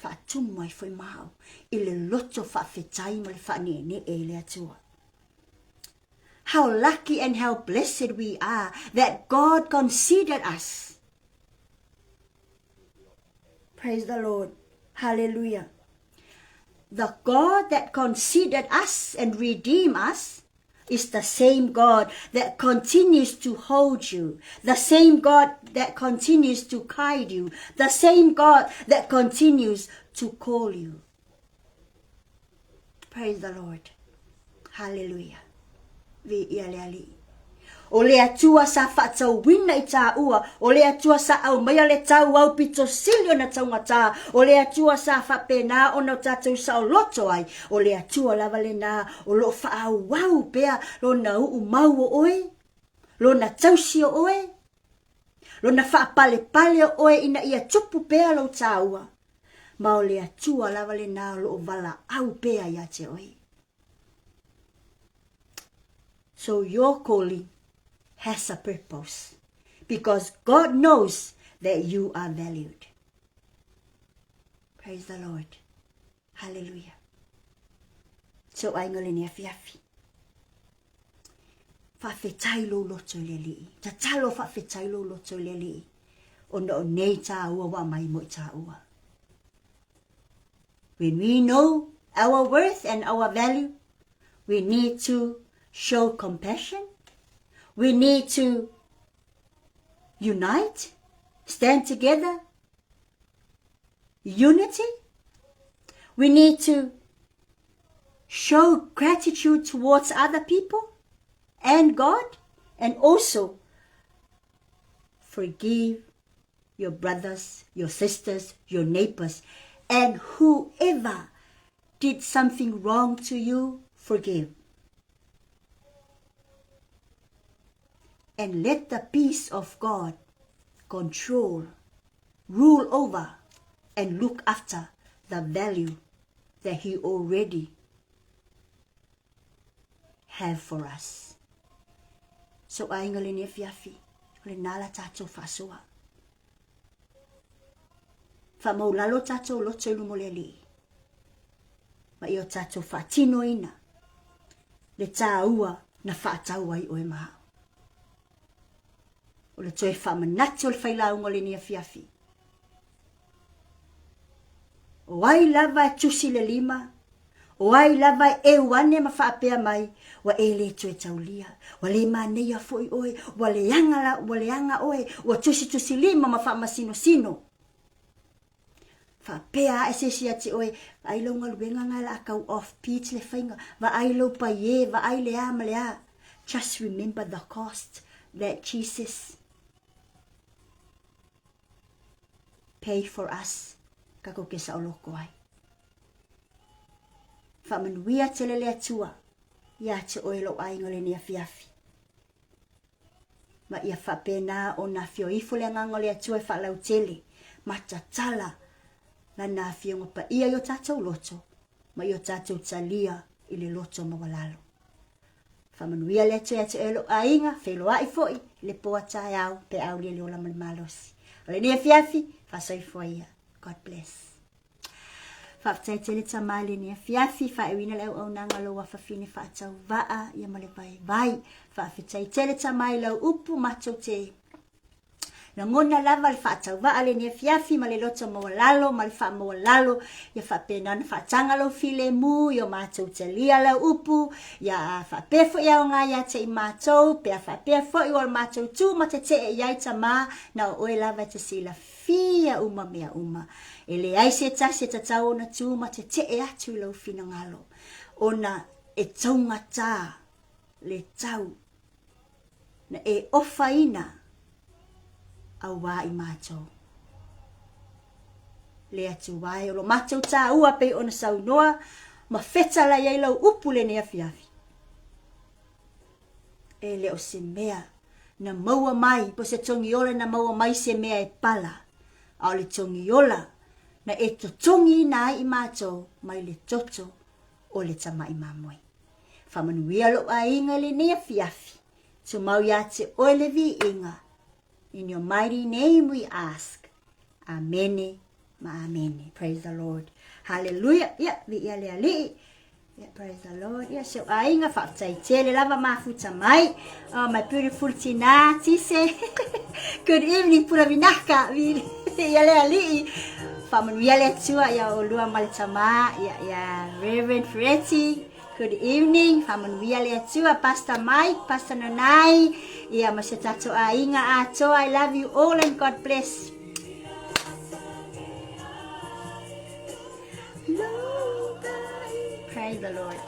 Faatumu ai foi ma au i le loto faafetai ma le faaneenee i le Atua. How lucky and how blessed we are that God considered us. Praise the Lord. Hallelujah. The God that considered us and redeemed us is the same God that continues to hold you, the same God that continues to guide you, the same God that continues to call you. Praise the Lord. Hallelujah. Viia le Alii. O le Atua sa faatauina i tāua, o le Atua sa aumaia le tau aupito sili ona taugatā, o le Atua sa faapena ona o tatou saoloto ai, o le Atua lava lenā o lo o faaauau pea lona uu mau o oe, lona tausi o oe, lona faapalepale o oe ina ia tupu pea lou tāua, ma o le Atua lava lenā o lo o valaau pea iā te oe. So your calling has a purpose because God knows that you are valued. Praise the Lord. Hallelujah. So aiga lenei afiafi. Faafetai lou loto i le Alii. Tatalo faafetai lou loto i le Alii. Ona o nei tāua ua aumai mo i tāua. When we know our worth and our value, we need to show compassion. We need to unite, stand together, unity. We need to show gratitude towards other people and God, and also forgive your brothers, your sisters, your neighbors, and whoever did something wrong to you, forgive. And let the peace of God control, rule over, and look after the value that He already have for us. So aiga lenei afiafi, o lenā la tatou faasoa. Faamaulalo tatou loto i luma o le Alii, ma ia o tatou faatinoina le tāua na faatau ai oe ma au. O le toe faamanatu o le failauga o lenei afiafi. O ai lava e tusi le lima, o ai lava e ʻeu ane ma faapea mai, ua e le toe taulia, ua le manaia foi oe, ua leaga la, ua leaga oe, ua tusitusi lima ma faamasinosino. Faapea ae se isi ia te oe, vaai lau galuega na la kau off pitch le faiga, vaai lou paie, vaai le a ma le a. Just remember the cost that Jesus pay for us kakou ke saoloko ai. Faamanuia tele le Atua ia te oe lou aiga lenei afiafi. Ma ia faapena ona afio ifo le Agaga o le Atua e faalautele ma tatala Lana afioga paia i o tatou loto ma i o tatou talia i le loto maualalo. Faamanuia le Atua ia te oe lou aiga, feiloai foi i le po a taeao pe a aulia le ola ma le malosi. O lenei afiafi, faasoifua ia. God bless. Faafetai tele tama i lenei afiafi, faaiuina le auaunaga o lou afafine faatauvaa ia ma le vaivai. Faafetai tele tama i lau upu matou te Lagona lava le faatauvaa lenei afiafi ma le loto maualalo ma le faamaualalo ia faapena ona faataga lou filemu i o matou talia lau upu ia faapea foi e aoga ia te i matou pe a faapea foi ua matou tu ma tetee i ai Tama na o oe lava e te silafia uma mea uma. E leai se tasi e tatau ona tu ma tetee atu i lou finagalo ona e taugata le tau na e ofaina auā i matou. Le Atua e, o lo matou tāua pei ona saunoa ma fetalai ai lau upu lenei afiafi. E le o se mea na maua mai, po se togiola na maua mai se mea e pala, a o le togiola na e totogiina ai i matou mai le toto o le tama'i mamoe. Faamanuia lou aiga i lenei afiafi. Tumau iā te oe le viiga. In your mighty name we ask. Amene ma amene. Praise the Lord. Hallelujah. Ia, viia le Alii. Ia, praise the Lord. Ia, si ou aiga, faafetai tele lava mafuta mai. Oh, my beautiful tina, Tise. Good evening, Pula Vinaka. Viia le Alii. Faamanuia le Atua ia olua ma le tama, ia, ia Reverend Ferretti. Good evening, faamanuia le Atua, Pastor Mike, Pastor Nanai, ia ma se tatou aiga atoa. I love you all and God bless. Praise the Lord.